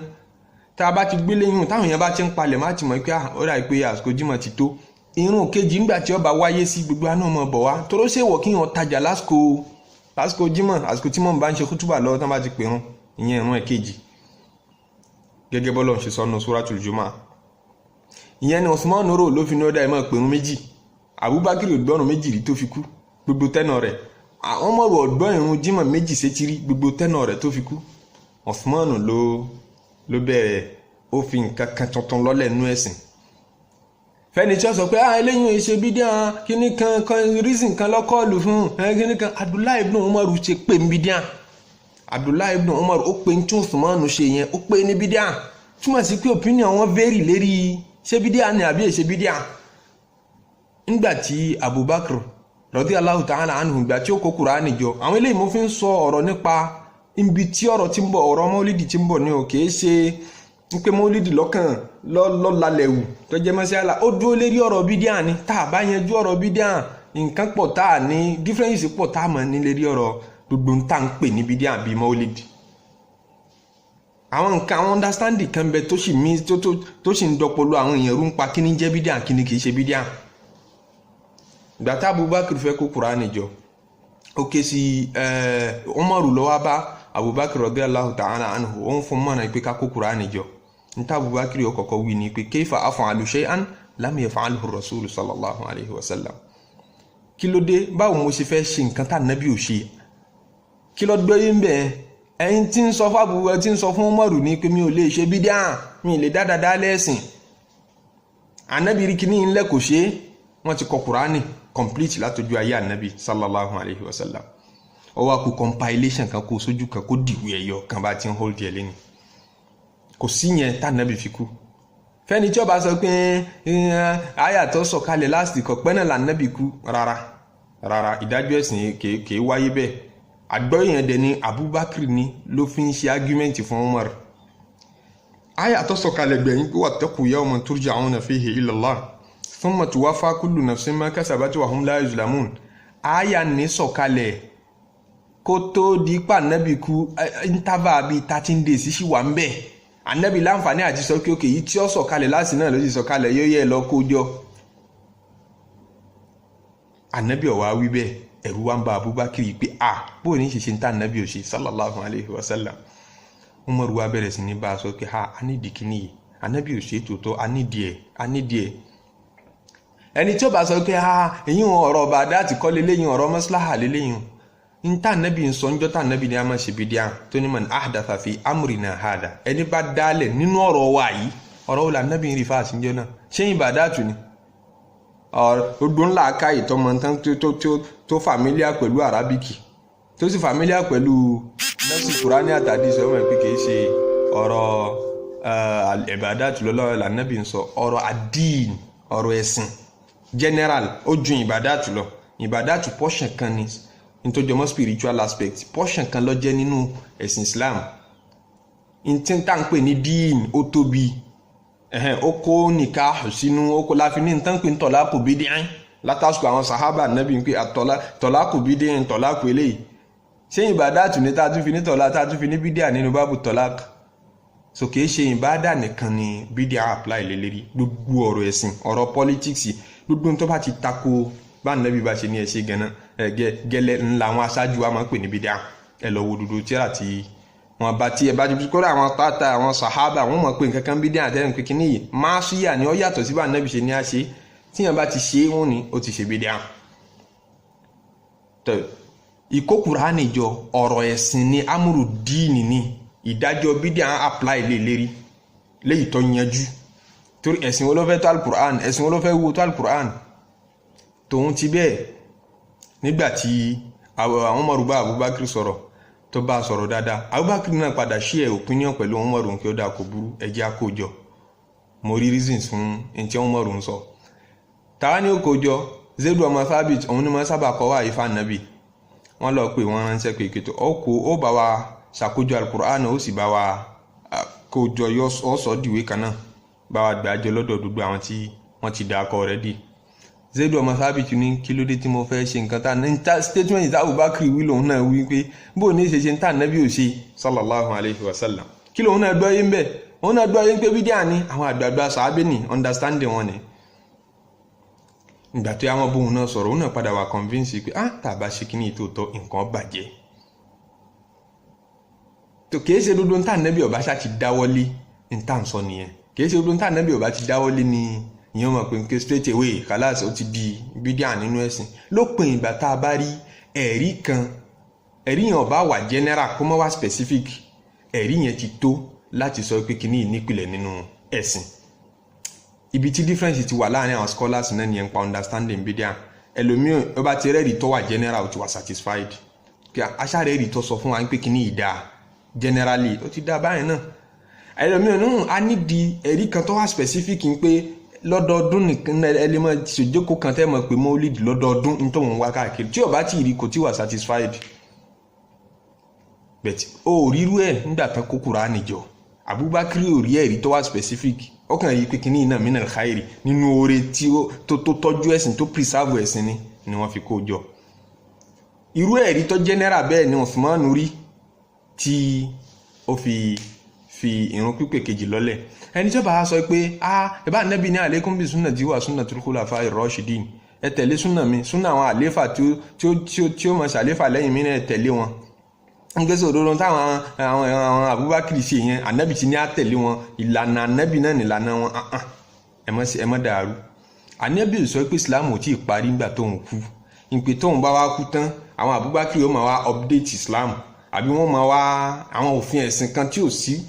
Tá a bá ti gbé lẹ́yìn táwọn èèyàn bá ti ń palẹ̀ má ti mọ̀ pé ó dà pé àsìkò jímọ̀ ti tó. Irun kejì ńgbà tí ó bá wáyé sí gbogbo àná mọ̀ bọ̀ wá toró ṣèwọ̀ kí wọ́n tajà lásìkò. Lásìkò jímọ̀, àsìkò tí mọ̀ bá ń ṣe kútùbà lọ́wọ́ tán bá ti pèrún, ìyẹn ìrun ẹ̀kejì, gẹ́gẹ́ bọ́lọ̀ ṣe sọ́nù Suratul Jumu'ah. Ìyẹn ni Usman rò ló fi ní ọ̀dà ìmọ̀ pèrún méjì. Abubakar ògbọ́rùn méjì rí tó fi kú, gbogbo tẹ́nà rẹ̀. Àwọn ọmọ rò ọ̀gbọ́n ìrun jímọ̀ méjì sétí rí, gbogbo tẹ́nà rẹ̀ tó fi kú. Usman ló bẹ̀rẹ̀, ó fi nǹkan kan tuntun lọ́lẹ̀ nú ẹ̀sìn. Fẹ́ni tí wọ́n sọ pé ah, eléyìí ò ṣe bídíà, kíní kan kan reason kan lọ́kọ́ọ̀lù fún kíní kan, Abdullahi ibn Umar ṣe pé ń bídíà. Abdullahi ibn Umar ó pe tí Usman ṣe yẹn, ó pé ní bídíà. Túmọ̀ sí pé opinion wọn vary lérí ṣé bídíà ni àbí èṣe bídíà. Nígbà tí Abubakar radiyallahu ta'ala anhu, ìgbà tí ó kó Kùránì jọ, àwọn eléyìí mo fi ń sọ ọ̀rọ̀ nípa ibi tí ọ̀rọ̀ ti ń bọ̀, ọ̀rọ̀ mọ́lídì ti ń bọ̀ ní o. Kìí ṣe pé mọ́lídì lọ́kàn lọ́lalẹ̀ wù tó jẹ́ mọ́sálà, ó dúró lérí ọ̀rọ̀ bídíà ni. Tá a bá yanjú ọ̀rọ̀ bídíà, nǹkan pọ̀ tá a ní difference pọ̀ tá a mọ̀ ní lérí ọ̀rọ̀ gbogbo ń tà ń pè ní bídíà bíi mọ́lídì. Àwọn nǹkan, àwọn understanding kan bẹ tó sì mí tó sì ń dọpọlọ àwọn èèyàn rú ń pa kíní jẹ́ bídíà, kíní kìí ṣe bídíà. Ìgbà tá Abubakar fẹ́ kó Kùránì jọ, ó ké sí Umaru lọ́wọ́ bá Abubakar radiyallahu ta'ala anhu, ó ń fún mọ́nà pé ká kó Kùránì jọ. Níta Abubakar yóò kọ́kọ́ wí ni pé kayfa af'alu shay'an lam yaf'alhu rasulu sallallahu alayhi wa sallam. Kí ló dé? Báwo mo ṣe fẹ́ ṣe nǹkan tá nàbí ò ṣe? Kí ló gbé yín bẹ́ẹ̀? Ẹ̀yin tí ń sọ fún Abubakar, tí ń sọ fún Umaru ní pé mi ò lè ṣe bídíà, mi ò lè dá dáadáa lẹ́sìn. Ànábì rí kíní ńlẹ̀ kò ṣe é. Wọ́n ti kọ Kùránì complete látọjú ayé ànábì sallallahu alayhi wa sallam. Ó wá kú compilation kan, kó sójú kan, kó dìwé ẹyọ kan bá ti ń hold ẹ lẹ́nu. Kò sí yẹn tànábì fi kú. Fẹ́ni tí ó bá sọ pé àyà tó sọ̀kalẹ̀ last kọ̀ pẹ́ náà lànábì kú, rárá rárá, ìdájọ́ ẹ̀sìn kìí wáyé bẹ́ẹ̀. Àgbọ́yé yẹn dẹ̀ ni Abubakar ni ló fi ń ṣe argument fún Umar. Àyà tó sọ̀kalẹ̀ gbẹ̀yìn pé wattaqu yawman turja'una fihi ila Allah thumma tuwaffa kullu nafsin ma kasabat wa hum la yuzlamun. Àyà ní sọ̀kalẹ̀ kó tó di pa ànábì kú, interval bíi 13 days sì wà ń bẹ̀. Ànábì láǹfààní àti sọ pé òkè yìí tí ó sọ̀kalẹ̀ láti náà ló sì sọ̀kalẹ̀, yóò yẹ lọ kó jọ. Ànábì ọ̀wá wí bẹ́ẹ̀, ẹ̀rù wa ń ba Abubakar yìí pé a bó ní ṣe ṣe ń tà ànábì ò ṣe sallallahu alayhi wa sallam. Umaru wa bẹ̀rẹ̀ sí ní bá a sọ pé ha, a nídìí kíní yìí, ànábì ò ṣe é tòótọ́, a nídìí ẹ̀, a nídìí ẹ̀. Ẹni tí ó bá sọ pé ha, èyí wọn ọ̀rọ̀ ọba àdáàtì kọ́ leléyìn, ọ̀rọ̀ maslaha leléyìn, ń tà ànábì ń sọ ń jọ́ tà ànábì ní a máa ṣe bídíà tó ní man ahdatha fi amrina hada, ẹni bá dálẹ̀ nínú ọ̀rọ̀ wa yìí. Ọ̀rọ̀ wo la ànábì ń rí fáàsì ń jọ náà? Ṣé ìbàdàtù ni? Gbogbo ńlá aka ìtọ́mọ tán tó familiar pẹ̀lú Arabic, tó sì familiar pẹ̀lú nọ́ọ̀sì Kùránì àtàdé, sọ wọn pé kìí ṣe ọ̀rọ̀ ìbàdàtù lọ́lọ́rọ̀ lànàbì ń sọ. Ọ̀rọ̀ àdín, ọ̀rọ̀ ẹ̀sìn general, ó ju ìbàdàtù lọ. Ìbàdàtù portion kan ni, nítorí ọmọ spiritual aspect portion kan ló jẹ́ nínú ẹ̀sìn Islam. Ntí tá ń pè ní dín ó tóbi, ó kó nìka sínú, ó kó láfi ní nǹkan pé ń tọ̀lá kò bí dín látàsùkò àwọn sàhábà nàbí pé àtọ̀lá kò bí dín, tọ̀lá kò eléyìí. Ṣé ìbàdàtù ní tá a tún fi ní tọ̀lá, tá a tún fi ní bídíà nínú báàbù tọ̀lá? So kìí ṣe ìbádà nìkan ni bídíà apply lé lérí. Gbogbo ọ̀rọ̀ ẹ̀sìn, ọ̀rọ̀ politics, gbogbo tó bá ti tako bá nàbí bá ṣe ní ẹ ṣe gánà gẹ́lẹ́ ńlá, àwọn aṣáájú wa máa ń pè ní bídíà. Ẹ lọ wo dúdú tíra tí wọn bá tí ẹ bá ti kóra àwọn tata àwọn sàhábà, wọn mọ̀ pé nǹkan kan bídíà àtẹnu pé kíní yìí máa ṣíyà ni, ó yàtọ̀ sí bá nàbí ṣe ní á ṣe. Tíyẹn bá ti ṣe é, wọn ni ó ti ṣe bídíà. Ìkó Kùránì jọ, ọ̀rọ̀ ẹ̀sìn ni, amúrù díìnì ni, ìdájọ́ bídíà apply lé lérí léyìí tó yanjú. Torí ẹ̀sìn wo ló fẹ́ tó alukur'an? Ẹ̀sìn wo ló fẹ́ wo tó alukur'an? Tòun ti bẹ́ẹ̀, nígbà tí àwọn Umaru bá Abubakar sọ̀rọ̀, tó bá a sọ̀rọ̀ dáadáa, Abubakar náà padà share opinion pẹ̀lú Umaru kí ó dáa, kò burú, ẹ jẹ́ á kó jọ. Mo rí reasons fún ẹni tí Umaru ń sọ. Tàwa ní ó kó jọ? Zaidu ọmọ Thabit, òun ni wọ́n sábà kọ́ wá ìfà nàbì. Wọ́n lọ pé wọ́n ránṣẹ́ pé kìtò ó kó ó bá wa ṣàkójọ alukur'an, ó sì bá wa kó jọ, ó sọ dìwé kan náà, bá wa gbàjọ lọ́dọ̀ gbogbo àwọn tí wọ́n ti dà akọ rẹ̀ dì. Zaidu ọmọ Thabit ní kí ló dé tí mo fẹ́ ṣe nǹkan tá ní statement tá Abubakar wí lòun náà wí pé bó ní ṣe ṣe ń tà nábì ò ṣe sallallahu alayhi wa sallam. Kí lòun náà gbọ́ yín bẹ́ẹ̀? Òun náà gbọ́ yín pé bídíà ni. Àwọn àgbààgbà sàábẹ̀ ní understanding wọn ni. Ìgbà tó yá wọn bóun náà sọ̀rọ̀, òun náà padà wà convince pé ah, tá a bá ṣe kíní ìtòótọ́ nǹkan bàjẹ́. Tó kìí ṣe dúdú níta nẹ́bí ọba ṣá ti dáwọ́lé, níta ń sọ nìyẹn. Kìí ṣe dúdú níta nẹ́bí ọba ti dáwọ́lé ni ìyẹn mọ̀ pé nké straight away kàláàsì ó ti di bídíà nínú ẹ̀sìn. Lópin ìgbà tá a bá rí ẹ̀rí kan, ẹ̀rí yẹn ọba wà general kó má wá specific, ẹ̀rí yẹn ti tó láti sọ pé kíní yìí nípìlẹ̀ nínú ẹ̀sìn. Ibi tí difference ti wà láàrin àwọn scholars náà nìyẹn pa understanding bídíà. Ẹlòmíràn ó bá ti rẹ́ẹ̀rí tó wà general, ó ti wà satisfied kí aṣááre ẹ̀rí tó sọ fún wa pé kíní yìí dáa generally, ó ti dá báyìí náà. Ẹlòmíràn náà a nídìí ẹ̀rí kan tó wà specific ń pé lọ́dọọdún nìkan ẹ lè máa ṣèjókòó kan tẹ́ mọ̀ pé mọ́lìdì lọ́dọọdún ní tóun wá káàkiri. Tí ó bá tí ì rí, kò tí wà satisfied. But ó rírú ẹ̀ nígbà tán kó Kùránì jọ, Abubakar ò rí ẹ̀rí tó wà specific, ó kàn rí pé kíní náà minal khairi, nínú oore tí ó tó tọ́jú ẹ̀sìn, tó preserve ẹ̀sìn ni wọ́n fi kó jọ. Irú ẹ̀rí tó general bẹ́ẹ̀ ni Usman rí tí ó fi fi ìrun pípé kejì lọ́lẹ̀. Ẹni tí ó bá sọ pé ah, ẹ bá nẹ́bí ní alaykum bi sunnati wa sunnatul khulafa'ir rashidin, ẹ tẹ̀lé súnà mi, súnà àwọn àléfà tí ó mọ̀ ṣàléfà lẹ́yìn mi náà, ẹ tẹ̀lé wọn. Ń gbèsè òdodo táwọn àwọn Abubakar ṣe yẹn, ànábì ti ní á tẹ̀lé wọn, ìlànà ànábì náà nìlànà wọn. Ẹ má dàrú. Ànábì sọ pé Islam ò tí ì parí nígbà tóun kú, ìpè tóun bá wá kú tán, àwọn Abubakar yóò máa wá update Islam, àbí wọ́n máa wá àwọn òfin ẹ̀sìn kan tí ò sí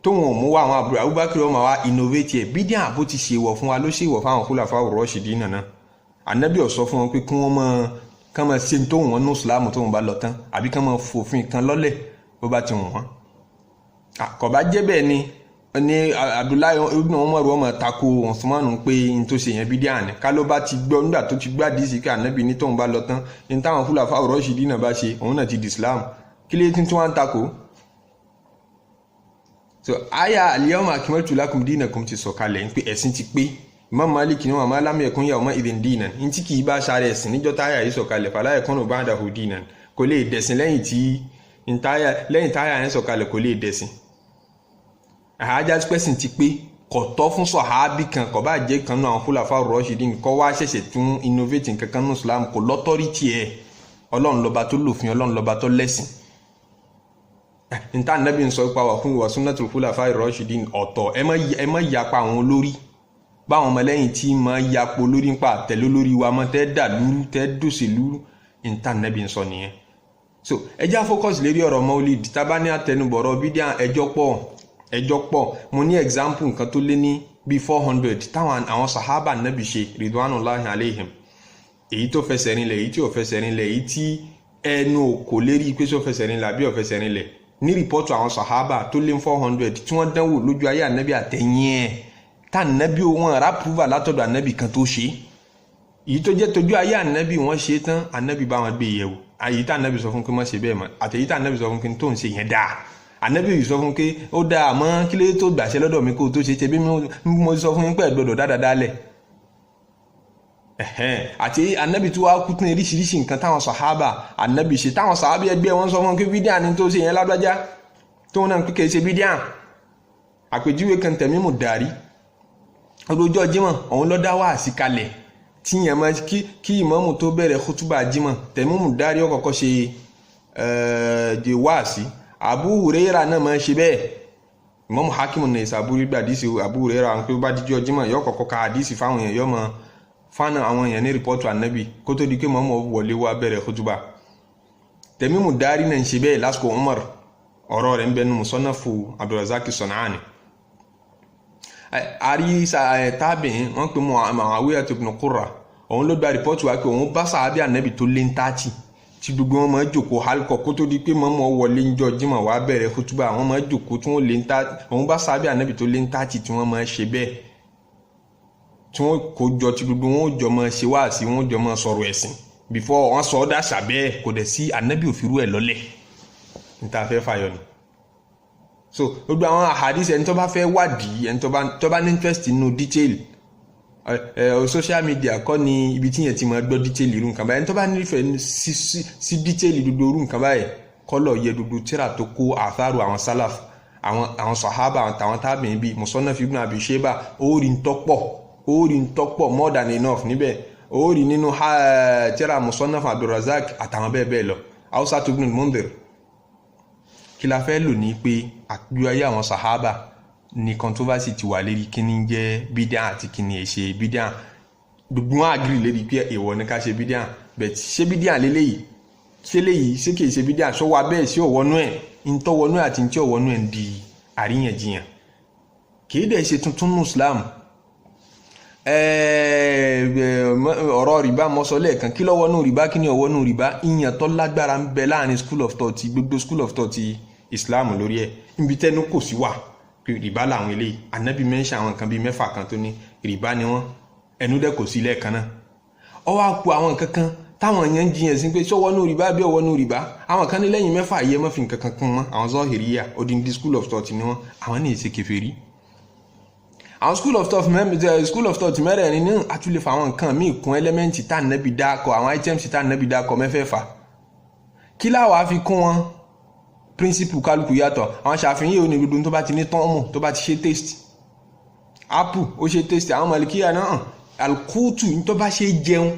tóun ò mú wá, àwọn àbúrò Abubakar yóò máa wá innovate ẹ̀. Bídíà bó ti ṣe wọ̀ fún wa ló ṣe wọ̀ fáwọn khulafa rashidin náà. Ànábì ò sọ fún wọn pé kí wọ́n máa kán máa ṣe tóun wọn ní Islam tóun bá lọ tán, àbí kán máa fòfin kan lọ́lẹ̀ bó bá ti wù wọ́n. Kò bá jẹ́ bẹ́ẹ̀ ni ní Abdullahi ibn Umar wọn máa tako Usman pé n tó ṣe yẹn bídíà ni. Ká ló bá ti gbọ́ nígbà tó ti gbọ́ àdìsí kí ànábì ní tóun bá lọ tán, ní táwọn khulafa rashidin náà bá ṣe, òun náà ti di Islam, kí lè tún wá ń tako? So aya al-yawma akmaltu lakum dinakum ti sọ̀kalẹ̀ ń pé ẹ̀sìn ti pé. Imam Malik ní wọn lam yakun yawma idhin dinan, ní tí kì í bá sáré ẹ̀sìn níjọ́ táyà yìí sọ̀kalẹ̀, fala yakunu ba'dahu dinan, kò lè dẹ̀sìn lẹ́yìn tí lẹ́yìn táyà yẹn sọ̀kalẹ̀, kò lè dẹ̀sìn. Àájá pẹ̀sìn ti pé, kò tọ́ fún sọ̀hábì kan, kò bá jẹ́ kan náà àwọn khulafa rashidin, kọ́ wá ṣẹ̀ṣẹ̀ tún innovate nǹkan kan ní Islam, kò l'authority ẹ̀. Ọlọ́run lọ́ba tó lòfin, Ọlọ́run lọ́ba tó lẹ́sìn. Níta nẹ́bí ń sọ pé wà fún ìwà sunnatul khulafa rashidin ọ̀tọ̀. Ẹ má yapa àwọn olórí báwọn ọmọlẹ́yìn tí má yapa olórí ń pa àtẹ̀lé olórí wa mọ́, tẹ́ dà lúrú, tẹ́ dòṣè lúrú. Níta nẹ́bí ń sọ nìyẹn. So ẹ já focus lérí ọ̀rọ̀ maulid. Tábà ní àtẹnubọ̀rọ̀ bídíà, ẹjọ́ pọ̀, ẹjọ́ pọ̀. Mo ní example nǹkan tó lé ní bíi 400 táwọn àwọn sahaba nẹ́bí ṣe ridwanullahi alaihim, èyí tó fẹsẹ̀ rinlẹ̀, èyí tí ò fẹsẹ̀ rinlẹ̀, èyí tí ẹnu kò lérí pé sọ fẹsẹ̀ rinlẹ̀ àbí ò fẹsẹ̀ rinlẹ̀, ní report àwọn sahaba tó lé 400 tí wọ́n dánwò lójú ayé ànábì àtẹ̀yìn ẹ̀, tá ànábì wọn rà approval látọ̀dọ̀ ànábì kan tó ṣe. Èyí tó jẹ́ tójú ayé ànábì, wọ́n ṣe tán, ànábì bá wọn gbé yẹ̀wò. Àyí tá ànábì sọ fún pé má ṣe bẹ́ẹ̀ mọ́, àtẹ̀yí tá ànábì sọ fún pé tó ń ṣe yẹn dáa, ànábì yìí sọ fún pé ó dáa, àmọ́ kí ló tó gbàṣẹ lọ́dọ̀ mi kó o tó ṣe ṣe bí mo sọ fún yín pé ẹ gbọ́dọ̀ dáadáa lẹ̀. Àti ànábì tí wàá kú tún, oríṣiríṣi nǹkan táwọn sàhábà ànábì ṣe, táwọn sàhábà ẹgbẹ́ wọn sọ fún pé bídíà ni tó ṣe yẹn lágbájá, tóun náà kékeré ṣe bídíà. Àpèjúwe kan, Tẹ̀mímù Dàrí, ọjọ́ Jímọ̀ òun ló dá wáàsí kalẹ̀ tí yẹn máa kí ìmáàmù tó bẹ̀rẹ̀ kútúbà Jímọ̀, Tẹ̀mímù Dàrí ó kọ́kọ́ ṣe di wáàsí. Abu Huraira náà máa ń ṣe bẹ́ẹ̀. Ìmáàmù Hakimu ní Ìsàbúrí gbà àdìsí Abu Huraira pé bá díjọ́ Jímọ̀, yóò kọ́kọ́ ka àdìsí fáwọn èèyàn, yóò máa fáwọn àwọn èèyàn ní report ànábì kó tó di pé mọ́mọ́ wọlé wá bẹ̀rẹ̀ kútúbà. Tẹ̀mímù Dàrí náà ń ṣe bẹ́ẹ̀ lásìkò Umar. Ọ̀rọ̀ rẹ̀ ń bẹnu Musannafu Abdulrazak Sanani. Àrí tábìín wọ́n pè Muawiya ibn Qurra, òun ló gba report wá pé òun bá sàábì ànábì tó lé ní 30 tí gbogbo wọn máa jòkó halkọ kó tó di pé mọ́mọ́ wọlé ńjọ́ Jímọ̀ wá bẹ̀rẹ̀ kútúbà. Wọ́n máa jòkó tí wọ́n lé ní 30. Òun bá sàábì ànábì tó lé ní 30 tí wọ́n máa ṣe bẹ́ẹ̀, tí wọ́n kó jọ, tí gbogbo wọn ó jọ máa ṣe wáàsí, wọn ó jọ máa sọ̀rọ̀ ẹ̀sìn before wọ́n sọ ọ́ dàṣà bẹ́ẹ̀. Kò dẹ̀ sí ànábì òfirú ẹ̀ lọ́lẹ̀ níta fẹ́ fàyọ ni. So gbogbo àwọn àhàdísì, ẹni tó bá fẹ́ wádìí, ẹni tó bá ní interest nínú detail, ẹ social media kọ́ ni ibi tí yẹn ti máa gbọ́ detail irú nǹkan báyìí. Ẹni tó bá nífẹ̀ẹ́ sí detail gbogbo irú nǹkan báyìí, kọ́lọ̀ yẹ gbogbo tíra tó kó àthárù àwọn salaf, àwọn sahaba, àwọn tábìín, bíi Musannaf Ibn Abi Shayba, ó rí ń tọ́pọ̀, ó rí ń tọ́pọ̀, more than enough níbẹ̀. Ó rí nínú tírà Musannaf Abdulrazak àtàwọn bẹ́ẹ̀ bẹ́ẹ̀ lọ, Awsat ibn al-Mundhir. Kí la fẹ́ lò ní pé àjọ ayé àwọn sahaba ní controversy ti wà lérí kíní jẹ́ bídíà àti kíní ẹ̀ ṣe bídíà. Gbogbo wọn agree lérí pé èèwọ̀ ní ká ṣe bídíà, but ṣé bídíà léléyìí, ṣé léyìí, ṣé kìí ṣe bídíà, ṣó wà bẹ́ẹ̀, ṣé òwọ́nú ẹ̀, ntọ́ wọnú ẹ̀ àti ntí òwọ́nú ẹ̀ ń di àríyànjiyàn. Kìí dẹ̀ ṣe tuntun ní Islam. Ọ̀rọ̀ rìbá mọ́sọ lẹ́ẹ̀kan, kí ló wọnú rìbá, kí ni ó wọnú rìbá? Ìyàn tó lágbára ń bẹ láàrin school of thought, gbogbo school of thought Islam lórí ẹ̀. Níbi tẹ́nu kò sí wà pé rìbá làwọn eléyìí. Ànábì mention àwọn nǹkan bíi mẹ́fà kan tó ní rìbá ni wọ́n, ẹnu dẹ́ kò sí lẹ́ẹ̀kan náà. Ó wá ku àwọn nǹkan kan táwọn èèyàn ń jiyàn sí pé ṣó wọnú rìbá bí ó wọnú rìbá. Àwọn kan ní lẹ́yìn mẹ́fà yìí, ẹ má fi nǹkan kan kún mọ́. Àwọn Zahiriyya, odindi school of thought ni wọ́n, àwọn ní ìṣe kèfèrí. Àwọn school of thought mẹ́rẹ̀ẹ̀rin ní àtúlẹ̀ fún àwọn nǹkan míì kún element tá nẹ́bi dákọ̀, àwọn items tá nẹ́bi dákọ̀ mẹ́fẹ̀ẹ̀fà. Kí láwàá fi kún wọn? Principle kálukú yàtọ̀. Àwọn Ṣàfi'í yìí ò ní gbogbo tó bá ti ní tọ́mù, tó bá ti ṣe taste, apple ó ṣe taste. Àwọn Malikiya náà hàn alkutu tó bá ṣe jẹun,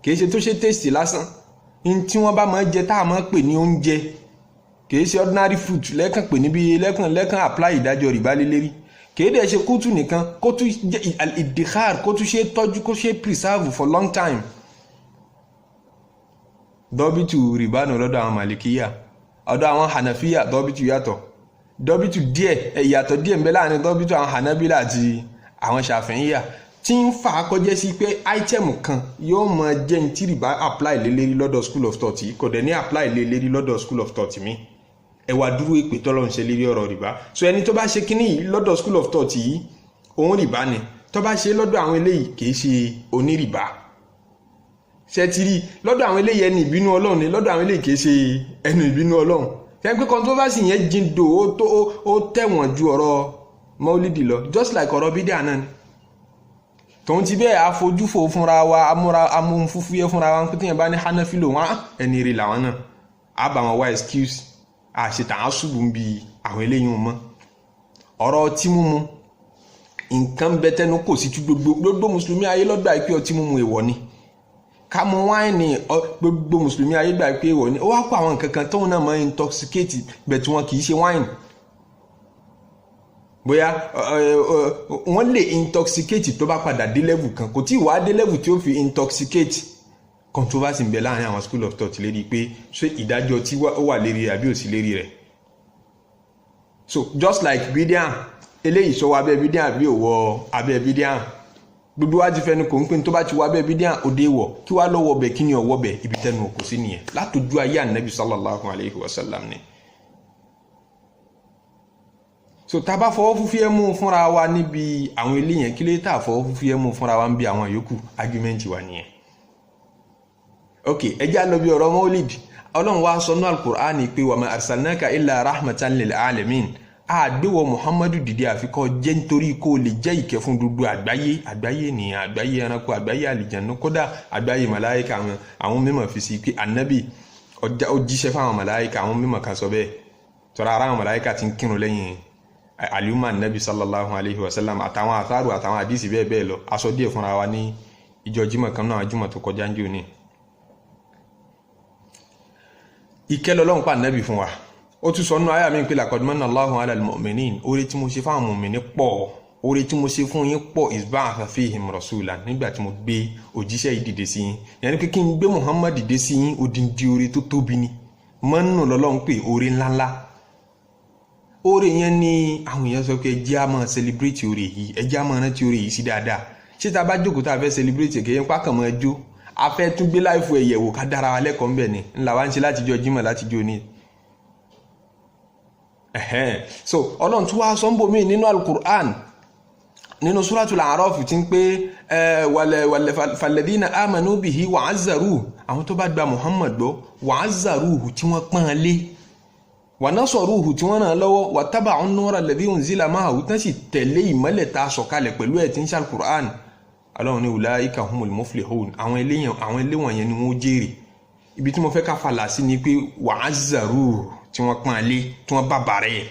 kì í ṣe tó ṣe taste lásán, ní tí wọ́n bá máa jẹ tá a máa pè ní oúnjẹ, kì í ṣe ordinary fruit lẹ́kàn pè níbi lẹ́kàn lẹ́kàn apply ìdájọ́ rìbá lé lérí. Kì í dẹ̀ ṣe kútù nìkan, kó tún jẹ́ ìdíkàr, kó tún ṣe tọ́jú, kó ṣe preserve for long time. Dọ́bìtù rìbá nù lọ́dọ̀ àwọn Malikiya. Ọ̀dọ̀ àwọn Hanafiya, dọ́bìtù yàtọ̀, dọ́bìtù díẹ̀, ìyàtọ̀ díẹ̀ ń bẹ láàrin dọ́bìtù àwọn Hanabila àti àwọn Ṣàfi'íyà, tí ń fà á kọjá sí pé item kan yóò máa jẹ́ ní tí rìbá apply lé lérí lọ́dọ̀ school of thought yìí, kò dẹ̀ ní apply lé lérí lọ́dọ̀ school of thought mi. Ẹ wá dúró ìpè tọ́lọ́run ṣe lérí ọ̀rọ̀ rìbá. So ẹni tó bá ṣe kínní yìí lọ́dọ̀ school of thought yìí, òun rìbá ni. Tó bá ṣe lọ́dọ̀ àwọn eléyìí, kì í ṣe onírìbá. Ṣe ti rí? Lọ́dọ̀ àwọn eléyìí, ẹni ìbínú Ọlọ́run ni. Lọ́dọ̀ àwọn eléyìí, kì í ṣe ẹni ìbínú Ọlọ́run. Ṣe pé controversy yẹn jíndò, ó tó ó tẹ̀wọ̀n ju ọ̀rọ̀ mọ́lídì lọ, just like ọ̀rọ̀ bídíà náà ni. Tòun ti bẹ́ẹ̀, àfojúfò fúnra wa, amúra amóhunfúfúyẹ́ fúnra wa pé tíyẹn bá ní Hanafi lò wọ́n, ẹni rí làwọn náà á bá wọn wá excuse àṣetàn àṣùbù ń bi àwọn eléyìí wọn mọ́. Ọ̀rọ̀ ọtí mímu, nǹkan bẹ tẹnu kò sí tú. Gbogbo mùsùlùmí ayé lọ́gbà pé ọtí mímu èèwọ̀ ni. Ká mu wáìnì, gbogbo mùsùlùmí ayé gbà pé èèwọ̀ ni. Ó wá kó àwọn nǹkan kan tóun náà máa intoxicate bẹ̀ tí wọn kì í ṣe wáìnì. Bóyá wọ́n lè intoxicate tó bá padà dé level kan, kò tí ì wá dé level tí ó fi intoxicate. Controversy ń bẹ láàrin àwọn school of thought lérí pé ṣé ìdájọ́ tí ó wà lérí rẹ̀ àbí ò sí lérí rẹ̀. So just like bídíà eléyìí, sọ wọ abẹ́ bídíà àbí ò wọ abẹ́ bídíà? Gbogbo wa ti fẹnu kò ń pín tó bá ti wọ abẹ́ bídíà, òde wọ̀ kí wàá lọ́wọ́ bẹ̀, kí ni ọwọ́ bẹ̀? Ibi tẹnu òkú sí nìyẹn látọjú ayé ànábì sallallahu alayhi wa sallam ni. So tá a bá fọwọ́ fúfúyẹ́ mú fúnra wa níbi àwọn eléyẹn, kí ló tá a fọwọ́ fúfúyẹ́ mú fúnra wa níbi àwọn yòókù? Argument wa nìyẹn. Ok, ẹ já lọ bí ọ̀rọ̀ mọ́lìd. Ọlọ́run wa sọ ní Alukur'ani pé wa ma arsalnaka illa rahmatan lil alamin. Àgbéwọ̀ Muhammadu dìde àfikọ́ jẹ́ nítorí kó o lè jẹ́ ìkẹ́ fún gbogbo àgbáyé, àgbáyé ènìyàn, àgbáyé ẹranko, àgbáyé àlìjànú, kódà àgbáyé màláíkà. Àwọn mímọ̀ fi sí pé ànábì ó jíṣẹ́ fáwọn màláíkà. Àwọn mímọ̀ kan sọ bẹ́ẹ̀ tọ́ra ara àwọn màláíkà ti ń kírun lẹ́yìn àlùmọ́ ànábì sallallahu alayhi wa sallam, àtàwọn àtàrù, àtàwọn àdìsí bẹ́ẹ̀ bẹ́ẹ̀ lọ. Aṣọ díẹ̀ fúnra wa ní ìjọ jímọ̀ kan náà, jímọ̀ tó kọjá ń jò ní. Ìkẹ́ lọ́lọ́run pa ànábì fún wa. Ó tún sọ nínú àyà mi pé laqad manna Allahu ala al-mu'minin, oore tí mo ṣe fáwọn mùmìnì pọ̀, oore tí mo ṣe fún yín pọ̀, iz ba'atha fihim rasula, nígbà tí mo gbé òjíṣẹ́ yìí dìde sí yín. Yẹn ni pé kí n gbé Muhammad dìde sí yín, odindi oore tó tóbi ni. Mọ́nù lọ́lọ́run pé oore ńláńlá. Oore yẹn ni àwọn èèyàn sọ pé ẹ jẹ́ á máa celebrate oore yìí, ẹ jẹ́ á máa rántí oore yìí sí dáadáa. Ṣé tá a bá jókòó tá a fẹ́ celebrate, kéèyàn pákàn máa jó, a fẹ́ tún gbé láìfo ẹ̀yẹ̀wò ká dára wa lẹ́kọ̀ọ́ ńbẹ̀ ni ńlá wa ń ṣe látijọ́ jímọ̀ látijọ́ ní. So Ọlọ́run tún wá sọ ń bò mí nínú Alukur'an, nínú Suratul A'raf, tí ń pé wàlẹ̀ falladhina amanu bihi wa azzaruhu, àwọn tó bá gba Muhammad gbọ́, wa azzaruhu, tí wọ́n pọ́n lé, wa nasaruhu, tí wọ́n ràn án lọ́wọ́, wa taba'u an-nura alladhi unzila ma'ahu, tán sì tẹ̀lé ìmọ́lẹ̀ tá a sọ̀kalẹ̀ pẹ̀lú ẹ̀ tí ń ṣe Alukur'an. Ọlọ́run ní ulaika humul muflihun, àwọn eléwọ̀n yẹn ni wọ́n jèrè. Ibi tí mo fẹ́ ká falà sí ni pé wa azzaruhu, tí wọ́n pọ́n lé, tí wọ́n bàbàrà ẹ̀.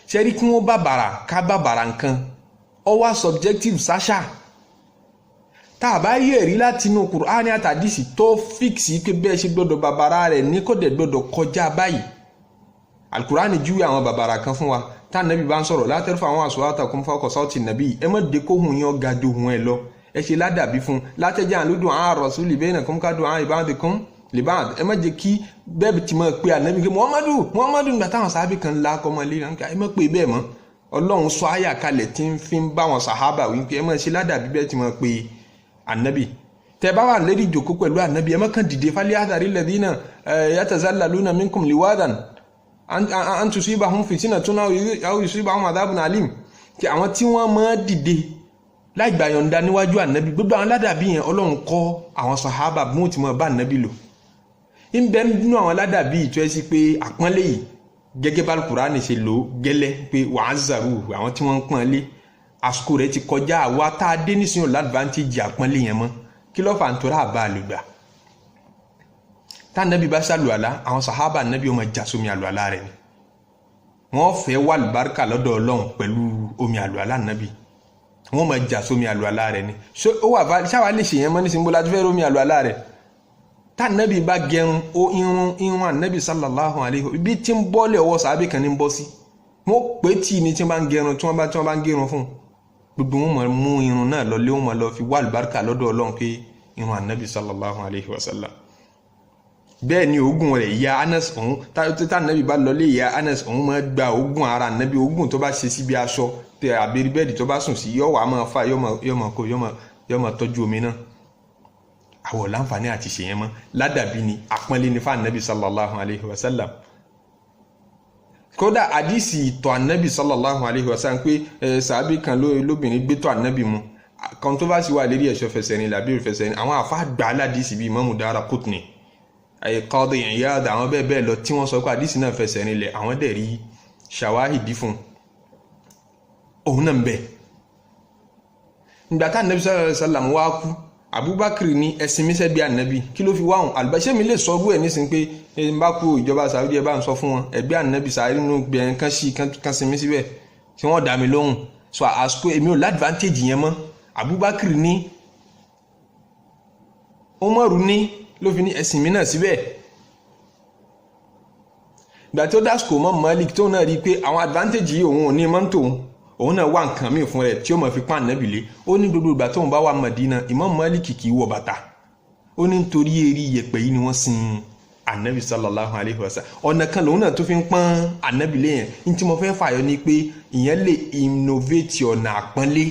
Ṣẹ́rí kí wọ́n bàbàrà, ká bàbàrà nǹkan, ó wá subjective sáṣà. Tá a bá rí ẹ̀rí láti inú Kùránì àtàdísì tó fix pé bẹ́ẹ̀ ṣe gbọ́dọ̀ bàbàrà rẹ̀ ní kò dẹ̀ gbọ́dọ̀ kọjá báyìí. Alukurani júwe àwọn bàbàrà kan fún wa. Tá nàbí bá ń sọ̀rọ̀, la tarfa'u aswatakum fawqa sawti nàbí, ẹ má dé kóhùn yín ọ̀gá ju ohùn ẹ lọ, ẹ ṣe ládàbí fún. La taj'alu du'a rasuli bainakum ka du'a ba'dikum li ba'd, ẹ má jẹ́ kí bẹ́ẹ̀ ti máa pe ànábì pé Muhammadu Muhammadu. Nígbà táwọn sábì kan la kọ́ mọ́ lé, ẹ má pe bẹ́ẹ̀ mọ́. Ọlọ́run sọ àyà kalẹ̀ tí ń fi ń bá wọn sàhábà wí pé ẹ má ṣe ládàbí bẹ́ẹ̀ ti máa pe ànábì. Tẹ bá wà lérí ìjòkó pẹ̀lú ànábì, ẹ má kàn dìde. Falyahdhari alladhina yatazallaluna minkum liwadan an tusibahum fitnatun aw yusibahum adhabun alim. Tí àwọn tí wọ́n máa dìde láì gbà yọ̀ǹda níwájú ànábì, gbogbo àwọn ládàbí yẹn, Ọlọ́run kọ́ àwọn sàhábà bí wọ́n ti máa bá ànábì lò. Ń bẹ nínú àwọn ládàbí ìtọ́ ẹ sí pé àpọ́nlé yìí, gẹ́gẹ́ bá Kùránì ṣe lò ó gẹ́lẹ́ pé wa'azzaru, àwọn tí wọ́n ń pọ́n lé, àsìkò rẹ̀ ti kọjá. Àwa tá a dé nísìnyí ò l'advantage àpọ́nlé yẹn mọ́. Kí ló fà ń torá àbá àlùgbà? Tá ànábì bá ṣàlùwàlá, àwọn sàhábà ànábì ó máa jà sómi àlùwàlá rẹ̀ ni. Wọ́n fẹ́ wà lùbáríkà lọ́dọ̀ Ọlọ́run pẹ̀lú omi àlùwàlá ànábì, wọ́n máa jà sómi àlùwàlá rẹ̀ ni. Ṣé ó wà ṣáwa lè ṣèyẹn mọ́ nísìnyí? Bó la ti fẹ́ rómi àlùwàlá rẹ̀? Tá ànábì bá gẹrun ó, irun ànábì sallallahu alayhi, ibi tí ń bọ́lẹ̀ ọwọ́ sàábì kan ní ń bọ́ sí. Wọ́n pè tí ni tí wọ́n bá ń gẹrun, tí wọ́n bá ń gẹrun fún gbogbo wọn, máa mú irun náà lọ lé, wọn máa lọ fi wá àlùbáríkà lọ́dọ̀ Ọlọ́run pé irun ànábì sallallahu alayhi wa sallam. Bẹ́ẹ̀ ni oògùn rẹ̀, ìyá Anas, òun tá ànábì bá lọlé ìyá Anas, òun máa gba oògùn ara ànábì. Oògùn tó bá ṣe síbi aṣọ tẹ àbẹ̀rí bẹ́ẹ̀dì tó bá sùn sí, yọ wàá máa fa, yọ máa kó, yọ máa tọ́jú omi náà. Àwọ̀ láǹfààní àti ṣèyẹn mọ́. Ládàbí ni, àpọ́nlé ni fún ànábì sallallahu alayhi wa sallam. Kódà àdìsí ìtọ̀ ànábì sallallahu alayhi wa sallam pé ẹ sàábì kan lóbìnrin gbé tọ̀ ànábì mu, controversy wà lérí ẹ̀ṣọ́ fẹsẹ̀ ní làbí òfẹsẹ̀ ní. Àwọn àfa gbà aládìsí bíi Imamu Daraqutni, Qadi Iyad, àwọn bẹ́ẹ̀ bẹ́ẹ̀ lọ, tí wọ́n sọ pé àdìsí náà fẹsẹ̀ nílẹ̀, àwọn dẹ̀ rí ṣàwáhìdí fún òun náà ń bẹ. Ìgbà tá ànábì sallallahu alayhi wa sallam wá kú, Abubakar ní ẹ̀sìn mísẹ́ bí ànábì. Kí ló fi wá òun àlùbáṣẹ́ mi lè sọ ọdún ẹ̀ nísìnyí pé ẹ ń bá kú, ìjọba Saudi, ẹ bá ń sọ fún wọn ẹgbẹ́ ànábì sáré nínú gbẹ̀yìn kan sí kan sinmi síbẹ̀ tí wọ́n dá mi lóhùn. So àsìkò èmi ò l'advantage yẹn mọ́. Abubakar ní, Umaru ní, ló fi ní ẹ̀sìn mi náà síbẹ̀. Ìgbà tí ó dásìkò mọ́ Malik, tó náà rí i pé àwọn advantage yìí òun ò ní mọ́ tòun, òun náà wá nǹkan míì fún rẹ̀ tí ó máa fi pa ànábì lé. Ó ní gbogbo ìgbà tóun bá wà Madina, Imam Malik kì í wọ bàtà. Ó ní nítorí eré iyẹ̀pẹ̀ yìí ni wọ́n sin ànábì sallallahu alayhi wa sallam. Ọ̀nà kan lòun náà tó fi ń pọ́n ànábì lé yẹn. Ní tí mo fẹ́ fàyọ ni pé ìyẹn lè innovate ọ̀nà àpọ́nlé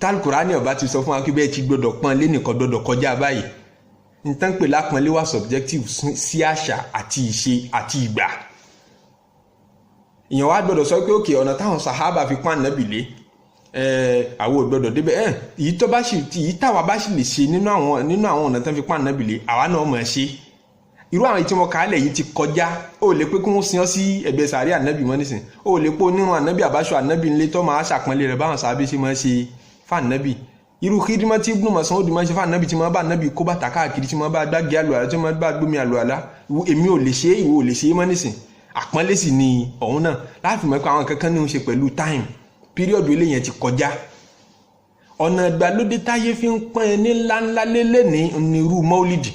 tálùkùránì ọba ti sọ fún wa pé bẹ́ẹ̀ ti gbọdọ̀ pọ́n lé nìkan gbọdọ̀ kọjá báyìí. Nǹkan pè lápọ́nlé wà subjective sí àṣà àti ìṣe àti ìgbà. Ìyẹn wá gbọdọ̀ sọ pé òkè ọ̀nà táwọn sàhábà fi pọ́n ànábì lé, àwọn ò gbọdọ̀ débẹ̀. Èyí tó bá sì, èyí táwa bá sì lè ṣe nínú àwọn ọ̀nà tó fi pọ́n ànábì lé, àwa náà mọ̀ ẹ́ ṣe. Irú àwọn tí wọ́n kà á lẹ̀ yìí ti kọjá. Ó lè pé kí wọ́n sin ọ́ sí ẹ̀gbẹ́ sàárẹ̀ ànábì mọ́ nísìn. Ó lè pé onírun ànábì àbáṣọ ànábì ńlẹ̀ tó máa ṣàpọ́nlé rẹ̀ báwọn sàábé ṣe máa ṣe fànábì. Irú kídímọ́ tí Ibn Mas'ud máa ṣe fànábì, tí máa bá ànábì kó bàtà káàkiri, tí máa bá gbági àlùalá, tí máa bá gbómi àlùalá, èmi ò lè ṣe é, ìwọ ò lè ṣe é mọ́ nísìn. Àpọ́nlé sì ni ọ̀hún náà láti mọ̀ pé àwọn kankan ní í ṣe pẹ̀lú time period. Eléyẹn ti kọjá. Ọ̀nà ìgbàlódé táyé fi ń pọ́n ẹ ní ńláńlá lélẹ̀ ní onírú mọ́lìdì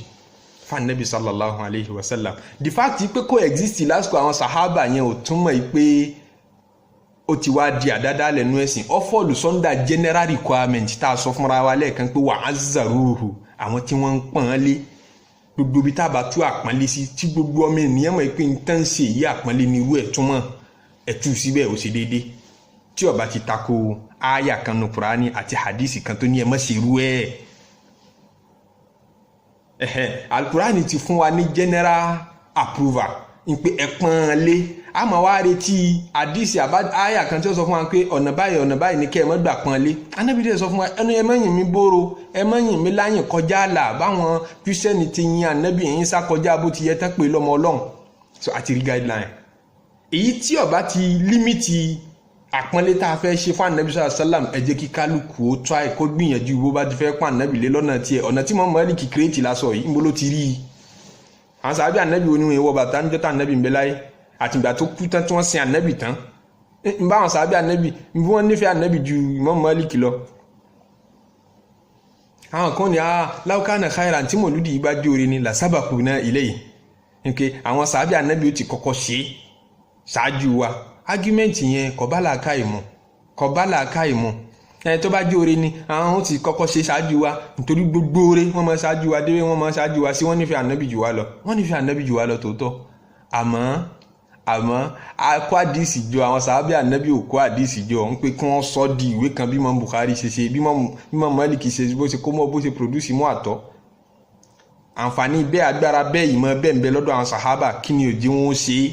fanabi sallallahu alayhi wa sallam. The fact pé kò exist lásìkò àwọn sahaba yẹn ò túmọ̀ pé ó ti wá di àdáda lẹ́nu ẹ̀sìn. Ó fall under general requirement tá a sọ fúnra wa lẹ́ẹ̀kan pé wa azzaruhu, àwọn tí wọ́n ń pọ́n lé. Gbogbo ibi tá a bá tú àpọ́nlé sí, tí gbogbo ọmọ ènìyàn mọ̀ pé n tán ṣe èyí àpọ́nlé ní irú ẹ̀ túmọ̀, ẹ̀ tú síbẹ̀, ó ṣe déédéé tí ó bá ti tako ááyà kan nu Kùránì àti hadisi kan tó ní ẹ má ṣe irú ẹ̀. Ẹ̀hẹ́n, Alukurani ti fún wa ní general approval ń pé ẹ pọ́n lé. A máa wá retí àdìsí àbá àyà kan tí ó sọ fún wa pé ọ̀nà báyìí, ọ̀nà báyìí ní kẹ́ ẹ má gbà pọ́n lé. Anábì dẹ̀ sọ fún wa, ẹnu ẹ má yìn mí bóró, ẹ má yìn mí láyìn kọjá àlà, báwọn Christian ti yin ànábì yín sá kọjá bó ti yẹ tán pé lọ́mọ Ọlọ́run. So àti rí guideline èyí tí ó bá ti limit àpọ́nlé tá a fẹ́ ṣe fún ànábì sọ́lá sálàm. Ẹ jẹ́ kí kálukú ó try, kó gbìyànjú bó bá ti fẹ́ pọ́n ànábì lé lọ́nà tiẹ̀. Ọ̀nà tí mọ́ Málíkì create lásọ yìí, níbo ló ti rí i? Àwọn sàbí ànábì oníwọ̀n ìwọ bàtà níjọ́ tá ànábì ń bẹ láyé àtìgbà tó kú tán tí wọ́n sin ànábì tán, ń bá àwọn sàbí ànábì ń bí wọ́n nífẹ̀ẹ́ ànábì ju Imam Málíkì lọ. Àwọn kan ní law kana khairan, tí mọ̀lúdì yìí bá jóore ni, lasabaquna ilayhi, nke àwọn sàábì ànábì ó ti kọ́kọ́ ṣe ṣáájú wa. Argument yẹn kò bá làákàyè mu, kò bá làákàyè mu. Ẹ tó bá jóore ni, àwọn ó ti kọ́kọ́ ṣe ṣáájú wa, nítorí gbogbo oore wọ́n máa ṣáájú wa dé, wọ́n máa ṣáájú wa sí. Wọ́n nífẹ̀ẹ́ ànábì jù wá lọ, wọ́n nífẹ̀ẹ́ ànábì jù wá lọ tòótọ́. Àmọ́ akó àdìsí jọ, àwọn sàábì ànábì ò kó àdìsí jọ ń pé kí wọ́n sọ di ìwé kan bí Imam Bukhari ṣe ṣe, bí Imam Malik ṣe, bó ṣe kó mọ́, bó ṣe produce mú àtọ́. Àǹfààní bẹ́ẹ̀, agbára bẹ́ẹ̀, ìmọ̀ bẹ́ẹ̀ ń bẹ lọ́dọ̀ àwọn sàhábà. Kí ni òjì wọn ṣe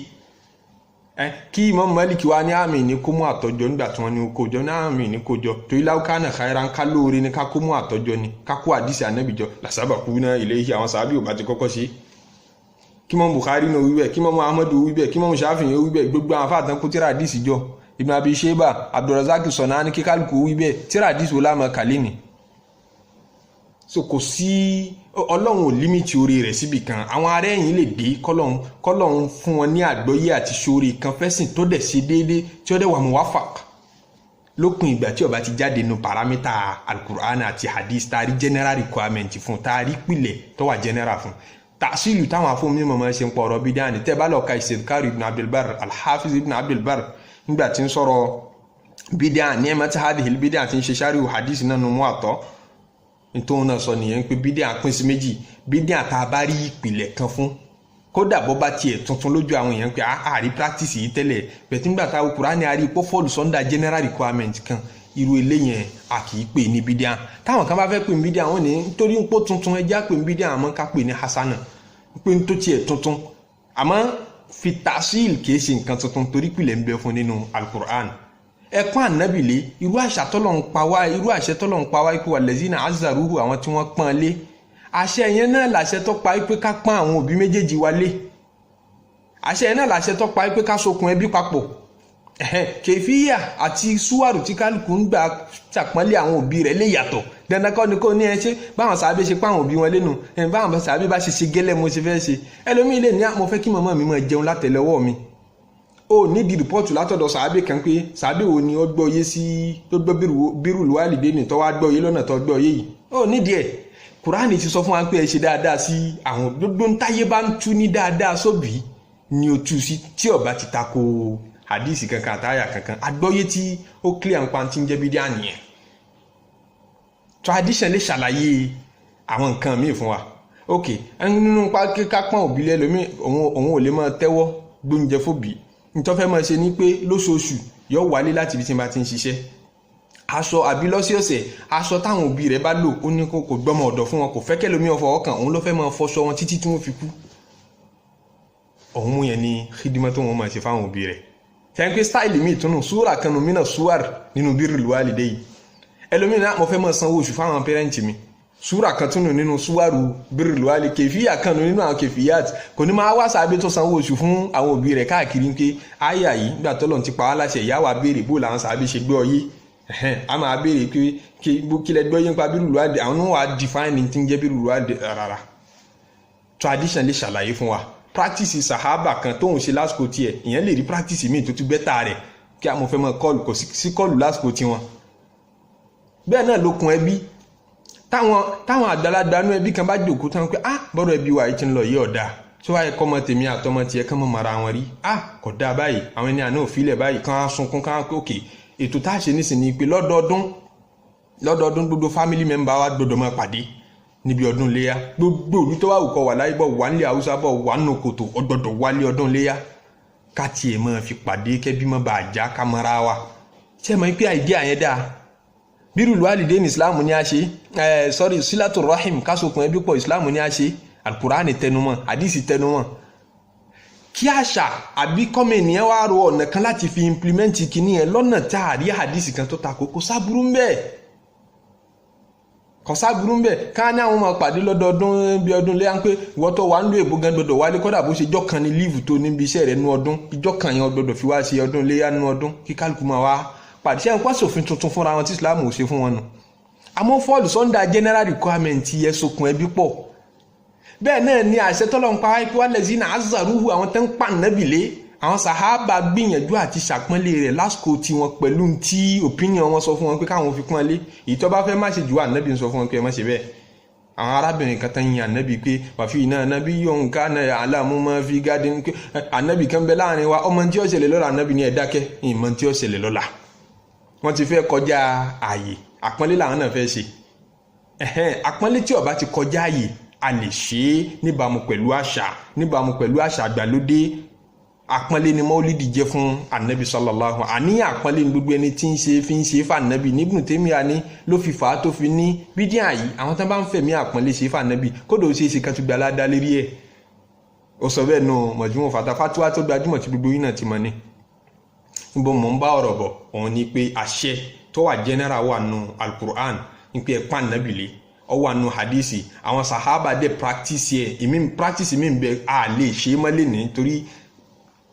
é kí Imam Malik wá ní àmì ní kó mú àtọ́jọ nígbà tí wọ́n ní kó jọ ní àmì ní kó jọ, torí law kana khairan, ká lóore ní ká kó mú àtọ́jọ ni, ká kó àdìsí ànábì jọ, lasabaquna ilayhi, àwọn sàábì ò bá ti kọ́kọ́ ṣe. Kí Imam Bukhari náà wí bẹ́ẹ̀, kí Imam Ahmadu wí bẹ́ẹ̀, kí Imam Shafi'i wí bẹ́ẹ̀, gbogbo àwọn afáàtàn kó tíra àdìsí jọ, Ibn Abi Shayba, Abdulrazak Sanani, kí kálukú wí bẹ́ẹ̀, tíra àdìsí wo láàmú kàlí ni? So kò sí, Ọlọ́run ò limit orí rẹ̀ síbi kan. Àwọn ará ẹ̀yìn lè dé, kọ́lọ́hún fún wọn ní àgbọ́yé àti sórí kan fẹ́sìn tó dẹ̀ ṣe déédéé, tí ó dẹ̀ wà muwafaq, lópin ìgbà tí ó bá ti jáde nu parameter alukur'an àti hadith, tá a rí general requirement fún, tá a rí pìlẹ̀ tó wà general fún. Tàṣílù táwọn afọ́nmi mọ̀mọ́ ṣe ń pọ̀ ọ̀rọ̀ bídíà ní tẹ́ bá lọ ka Istidhkar Ibn Abdulbar, Alhafiz Ibn Abdulbar, nígbà tí ń sọ̀rọ̀ bídíà ní ẹ̀ mọ́tí hadhihi bídíà tí ń ṣe sharhu hadith náà nu mú àtọ́, nítorí náà sọ nìyẹn pé bídíà pín sí méjì. Bídíà tá a bá rí ìpìlẹ̀ kan fún, kódà bó bá tiẹ̀ tuntun lójú àwọn èèyàn pé a rí practice yìí tẹ́lẹ̀ bẹ̀tí, nígbà tá a Kùránì a rí pé fall under general requirement kan, irú eléyẹn a kì í pè ní bídíà. Táwọn kan bá fẹ́ pè ní bídíà, wọn ní nítorí ń pò tuntun, ẹjẹ́ pè ní bídíà, àmọ́ ká pè ní hasana, pé ní tó tiẹ̀ tuntun, àmọ́ fi tasil kìí ṣe nǹkan tuntun, torí pìlẹ̀ ń bẹ fún nínú alukur'an. Ẹ̀pọ́n ànábìlẹ̀, irú àṣà tọ́lọ̀ ń pa wá, irú àṣẹ tọ́lọ̀ ń pa wá ikú walazina azzaruhu, àwọn tí wọ́n pọ́n lé, àṣẹ yẹn náà làṣẹ tó pa pé ká pọ́n àwọn òbí méjèèjì wa lé. Àṣẹ yẹn náà làṣẹ tó pa pé ká sokùn ẹbí papọ̀. Kèfíyà àti súwárù tí kálukú ń gbà ṣàpọ́nlé àwọn òbí rẹ̀ lè yàtọ̀. Dandan kọ́ ni kò ní ẹ ṣe báwọn sàábé ṣe pa àwọn òbí wọn lẹ́nu ẹ, báwọn sàábé bá ṣe ṣe gẹ́lẹ́ mo ṣe fẹ́ ṣe. Ẹlòmíì lè ní, mo fẹ́ kí màmá mi máa jẹun látẹ̀lẹ́wọ́ mi. Ó nídìí report látọ̀dọ̀ sàábé kan pé sàábé wo ni ó gbọ́ yé sí, tó gbọ́ birrul walidaini, tó wá gbọ́ yé lọ́nà tó gbọ́ yé yìí. Ó nídìí ẹ̀. Kùránì ti sọ fún wa pé ẹ ṣe dáadáa sí àwọn. Gbogbo ntáyé bá ń tú ní dáadáa sóbì ni ó tú sí, tí ó bá ti tako hadisi kankan àtàyà kankan. Àgbọ́yé tí ó clear ń pa tí ń jẹ́ bídíà nìyẹn. Tradition lè ṣàlàyé àwọn nǹkan míì fún wa. Ok, nínú ká pọ́n òbí lẹ́lòmíì, òun ò lè máa tẹ́wọ́ gbóúnjẹ fòbí. Nítorí fẹ́ máa ṣe ni pé lóṣooṣù yóò wálé láti ibi tí n bá ti ń ṣiṣẹ́, aṣọ àbí lọ́sọ̀ọ̀sẹ̀, aṣọ táwọn òbí rẹ̀ bá lò, ó ní kò gbọ́mọ ọ̀dọ̀ fún wọn, kò fẹ́ kẹ́lòmíì ọ̀fọ̀ ọkàn, òun ló fẹ́ máa fọṣọ wọn títí tí wọ́n fi kú. Òun mú yẹn ní xidima tó wọn máa ṣe fáwọn òbí rẹ̀. Tẹ́ pé style míì túnú súra kanu mí náà súwár nínú birrul walidayn. Ẹlòmíì náà, mo fẹ́ máa sanwó oṣù fáwọn parent mi, súra kan túnú nínú súwárù birrul wali, kèfíyà kan nínú àwọn kèfíyàt. Kò ní máa wá sábẹ́ tó sanwó oṣù fún àwọn òbí rẹ̀ káàkiri pé àyà yìí, nígbà tọ́lọ̀ ti pa wá láṣẹ, ìyá wa béèrè bó làwọn sábẹ́ ṣe gbọ́ yé. A máa béèrè pé kí lẹ gbọ́ yé nípa birrul wali, àwọn náà wà define tí ń jẹ́ birrul wali. Rárá, tradition lè ṣàlàyé fún wa practice sahaba kan tóun ṣe lásìkò tiẹ̀. Ìyẹn lè rí practice míì tó tún better rẹ̀ kí a mọ̀ fẹ́ mọ call, kò sí call lásìkò tiwọn. Bẹ́ẹ̀ náà lókun ẹbí, táwọn àgbàlagbà nú ẹbí kan bá jòkó tán pé, ah, bọ́rọ̀ ẹbí wa yìí ti ń lọ yìí, ọ̀dà tí wàá kọ́ ọmọ tèmi àtọmọ tiẹ̀ kán mọ̀ mara wọn rí, ah, kò dáa báyìí, àwọn ẹni àná òfìlẹ̀ báyìí, kán á sunkún, kán á pé, òkè, ètò tá a ṣe nísìnyí pé lọ́dọọdún lọ́dọọdún, gbogbo family member wa gbọdọ̀ máa pàdé níbi ọdún léyà. Gbogbo òlú tó wà wù kọ́ wà láyé, bọ̀ wà nílẹ̀ Haúsá, bọ̀ wà nù kòtò, ọgbọ́dọ̀ wálé ọdún léyà, ká tiẹ̀ máa fi pàdé, kẹ́bí má bàa já, ká mọ́ra wa. Ṣé ẹ mọ̀ pé idea yẹn dáa? Birrul walidayn ní Islam ní a ṣe, ẹ sorry, silatu rahim, kásòkun ẹbí pọ̀, Islam ní a ṣe. Alukurani tẹnumọ́, hadisi tẹnumọ́. Kí àṣà àbí kọ́mọ ènìyàn wá ro ọ̀nà kan láti fi implement kìíní yẹn lọ́nà tá a rí hadisi kan tó takò, kò sábúrú ń bẹ́ẹ̀, kò sábúrú ń bẹ́ẹ̀. Ká ní àwọn máa pàdé lọ́dọọdún bí ọdún léyà ń pé ìwọ tó wà ń lo èbó gan gbọdọ̀ wálé, kódà bó ṣe ijọ́ kan ní leave tó níbi iṣẹ́ rẹ̀ nú ọdún, ijọ́ kan yẹn gbọdọ̀ fi wá ṣe ọdún léyà nú ọdún, kí kálukú máa wá pàdé. Ṣé ń pàṣẹ tuntun fúnra wọn tí Islam ò ṣe fún wọn nù? Àmọ́ fall under general requirement yẹ sokùn ẹbí pọ̀. Bẹ́ẹ̀ náà ni àṣẹ tọ́lọ̀ ń pa wáyé pé walazina azzaruhu, àwọn tẹ́ ń pa nàbì lé. Àwọn sàhábà gbìyànjú àti ṣàpọ́nlé rẹ̀ lásìkò tiwọn pẹ̀lú tí opinion wọn sọ fún wọn pé káwọn fi pọ́n lé. Èyí tó bá fẹ́ má ṣe jù, ànábì ń sọ fún wọn pé ẹ má ṣe bẹ́ẹ̀. Àwọn arábìnrin kan tán yin ànábì pé wàfi iná ànábì yóò ń ká náà aláàmú máa fi gáde, pé ànábì kan bẹ láàrin wa, ọmọ tí ó ṣẹlẹ̀ lọ́la. Ànábì ní ẹ dákẹ́, ìmọ̀ tí ó ṣẹlẹ̀ lọ́la. Wọ́n ti fẹ́ kọjá ààyè, àpọ́nlé làwọn náà fẹ́ ṣe. Àpọ́nlé tí ó bá ti kọjá ààyè, a lè ṣe é níbàámu pẹ̀lú àṣà, níbàámu pẹ̀lú àṣà àgbàlódé. Àpọ́nlé ni mọ́lídì jẹ́ fún anabi sallallahu. Àníyàn àpọ́nlé ni gbogbo ẹni tí ń ṣe fi ń ṣe fún anabi. Ní Ibn Taymiyyah ní ló fi fà á tó fi ní bídíà yìí, àwọn tó bá ń fẹ̀mí àpọ́nlé ṣe fún anabi, kódò ó ṣe é ṣe kan tó gba aládá lérí ẹ̀. Ó sọ bẹ́ẹ̀ nù Majmu' Fatawa, fatuwa tó gbajúmọ̀ tí gbogbo yín náà ti mọ̀ ní. Níbo mò ń bá ọ̀rọ̀ bọ̀? Òun ni pé àṣẹ tó wà general wà nù alukur'an ní pé ẹ̀pá anabi lé, ó wà nù hadisi. Àwọn sahaba dẹ̀ practice ẹ̀. Ìmí practice mi bẹ, a lè ṣe é mọ́lẹ̀ ní torí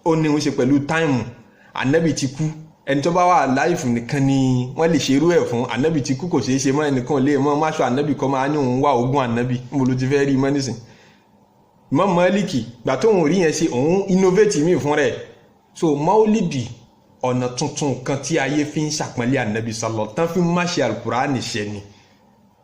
ó ní ń ṣe pẹ̀lú time. Anabi ti kú, ẹni tó bá wà láìfù nìkan ni wọ́n lè ṣe irú ẹ̀ fún. Anabi ti kú, kò ṣeé ṣe mọ́. Ẹnìkan lè mọ́ máṣọ anabi kọ́ máa ní òun wá ogún anabi. Níbo ló ti fẹ́ rí mọ́ nísìn? Imam Málíkì gbà tó òun rí yẹn ṣe, òun innovate mi fún rẹ̀. So maulidi, ọ̀nà tuntun kan tí ayé fi ń ṣàpọ́nlé anabi sallọ tán, fi ń má ṣe alukurani ṣẹ ni,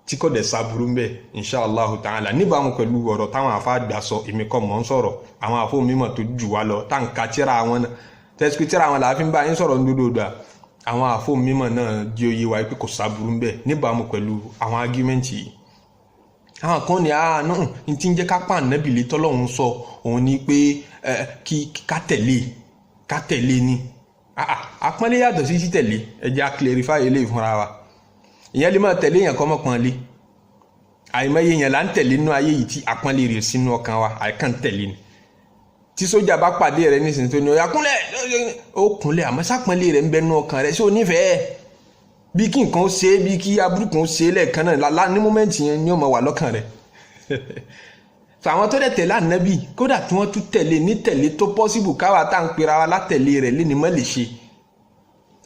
tí kò dẹ̀ sábúrú mbẹ́ inshallah ta'ala, níbàámu pẹ̀lú ọ̀rọ̀ táwọn afa gbà sọ. Èmi kọ́ mọ̀ ń sọ̀rọ̀, àwọn afọ mímọ̀ tó jù wá lọ, tá n ka tíra wọn náà, tẹ́sí tíra wọn làá fi ń bá yín sọ̀rọ̀ ńdodo gbà. Àwọn afọ mímọ̀ náà di oyè wa pé kò sábúrú mbẹ́ níbàámu pẹ̀lú àwọn argument yìí. Àwọn kan ní àánú ní tí ń jẹ́ ká pa ànábì lé tọ́lọ́hún sọ, òun ni pé kí ká tẹ̀lé, ká tẹ̀lé ni. Àpọ́nlé yàtọ̀ sí títẹ̀lé. Ẹ jẹ́ á clarify eléyìí fúnra wa. Ìyẹn lè máa tẹ̀lé èèyàn kọ́ mọ́ pọ́n lé. Àìmọye èèyàn là ń tẹ̀lé nínú ayé yìí tí àpọ́nlé rẹ̀ sínú ọkàn wa, àìkàn tẹ̀lé ni. Tí sójà bá pàdé rẹ̀ nísìnyí tó ní ọ̀yà kúnlẹ̀, ó kúnlẹ̀, àmọ́ sápọ́nlé rẹ̀ ń bẹ nínú ọkàn rẹ̀? Ṣé o nífẹ̀ẹ́? Bí kí nǹkan ó ṣe é, bí kí aburú kan ó ṣe é lẹ́ẹ̀kan náà lá ní moment yẹn ni ó máa wà lọ́kàn rẹ̀. Àwọn tó dẹ̀ tẹ̀lé ànábì, kódà tí wọ́n tún tẹ̀lé ní tẹ̀lé tó possible káwa tá à ń pera wa látẹ̀lé rẹ̀ léni mọ́ lè ṣe,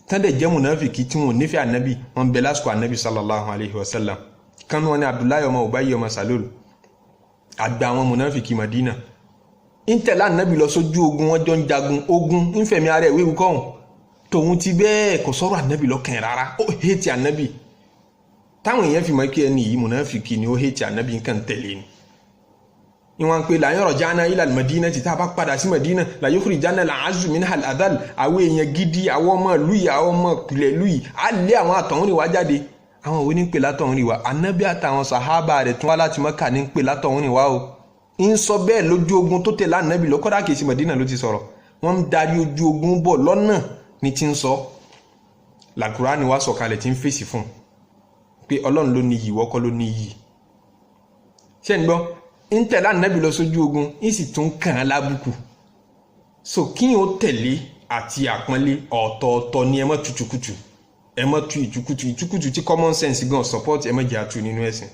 tán dẹ̀ jẹ́ mùnàfìkì tí wọn ò nífẹ̀ẹ́ ànábì, wọn bẹ lásìkò ànábì sallallahu alayhi wa sallam. Kánú wọn ni Abdullahi ọmọ Ubayy ọmọ Salul, àgbà àwọn mùnàfìkì Madina. Ń tẹ̀lé ànábì lọ sójú ogun, wọn jọ ń jagun ogun, ń fẹ̀mí ara ẹ̀ wéwu kọ́hún. Tòun ti bẹ́ẹ̀, kò sọ̀rọ̀ ànábì lọ́kàn rárá, ó hate ànábì. Táwọn èèyàn fi mọ̀ kí ẹni yìí mùnàfìkì ni, ó hate ànábì, nǹkan tẹ̀lé ni. Ìwọ̀n pé la yarja'na ila al-madina, tí tá a bá padà sí Madina, la yukhrijanna al-a'azzu minha al-adhall. Àwọn èèyàn gidi, àwọn ọmọ ìlú yìí, àwọn ọmọ ìpìlẹ̀ ìlú yìí, á lé àwọn àtọ̀húnrìn wá jáde. Àwọn òwe ní pè látọ̀húnrìn wá? Ànábì àtàwọn sàhábà rẹ̀ tún wá láti Mọ́kà ní pè látọ̀húnrìn wá o. Ń sọ bẹ́ẹ̀ lójú ogun tó tẹ̀lé ànábì lọ, kọ́dà kìí sí Madina ló ti sọ̀rọ̀. Wọ́n ń darí ojú ogun bọ̀ lọ́nà ní ti ń sọ. Làkùránì wá sọ̀kalẹ̀ tí ń fèsì fún un pé Ọlọ́run ló ní iyì, wọ́kọ́ ló ní iyì. Ṣé ń gbọ́? Ń tẹ̀lé ànábì lọ sójú ogun, ń sì tún kàn án lábùkù. So kí n ó tẹ̀lé àti àpọ́nlé ọ̀tọ̀ọ̀tọ̀ ni. Ẹ má tutukutu, ẹ má tu ìtukutu, ìtukutu tí common sense gan support, ẹ má jẹ́ àtú nínú ẹ̀sìn.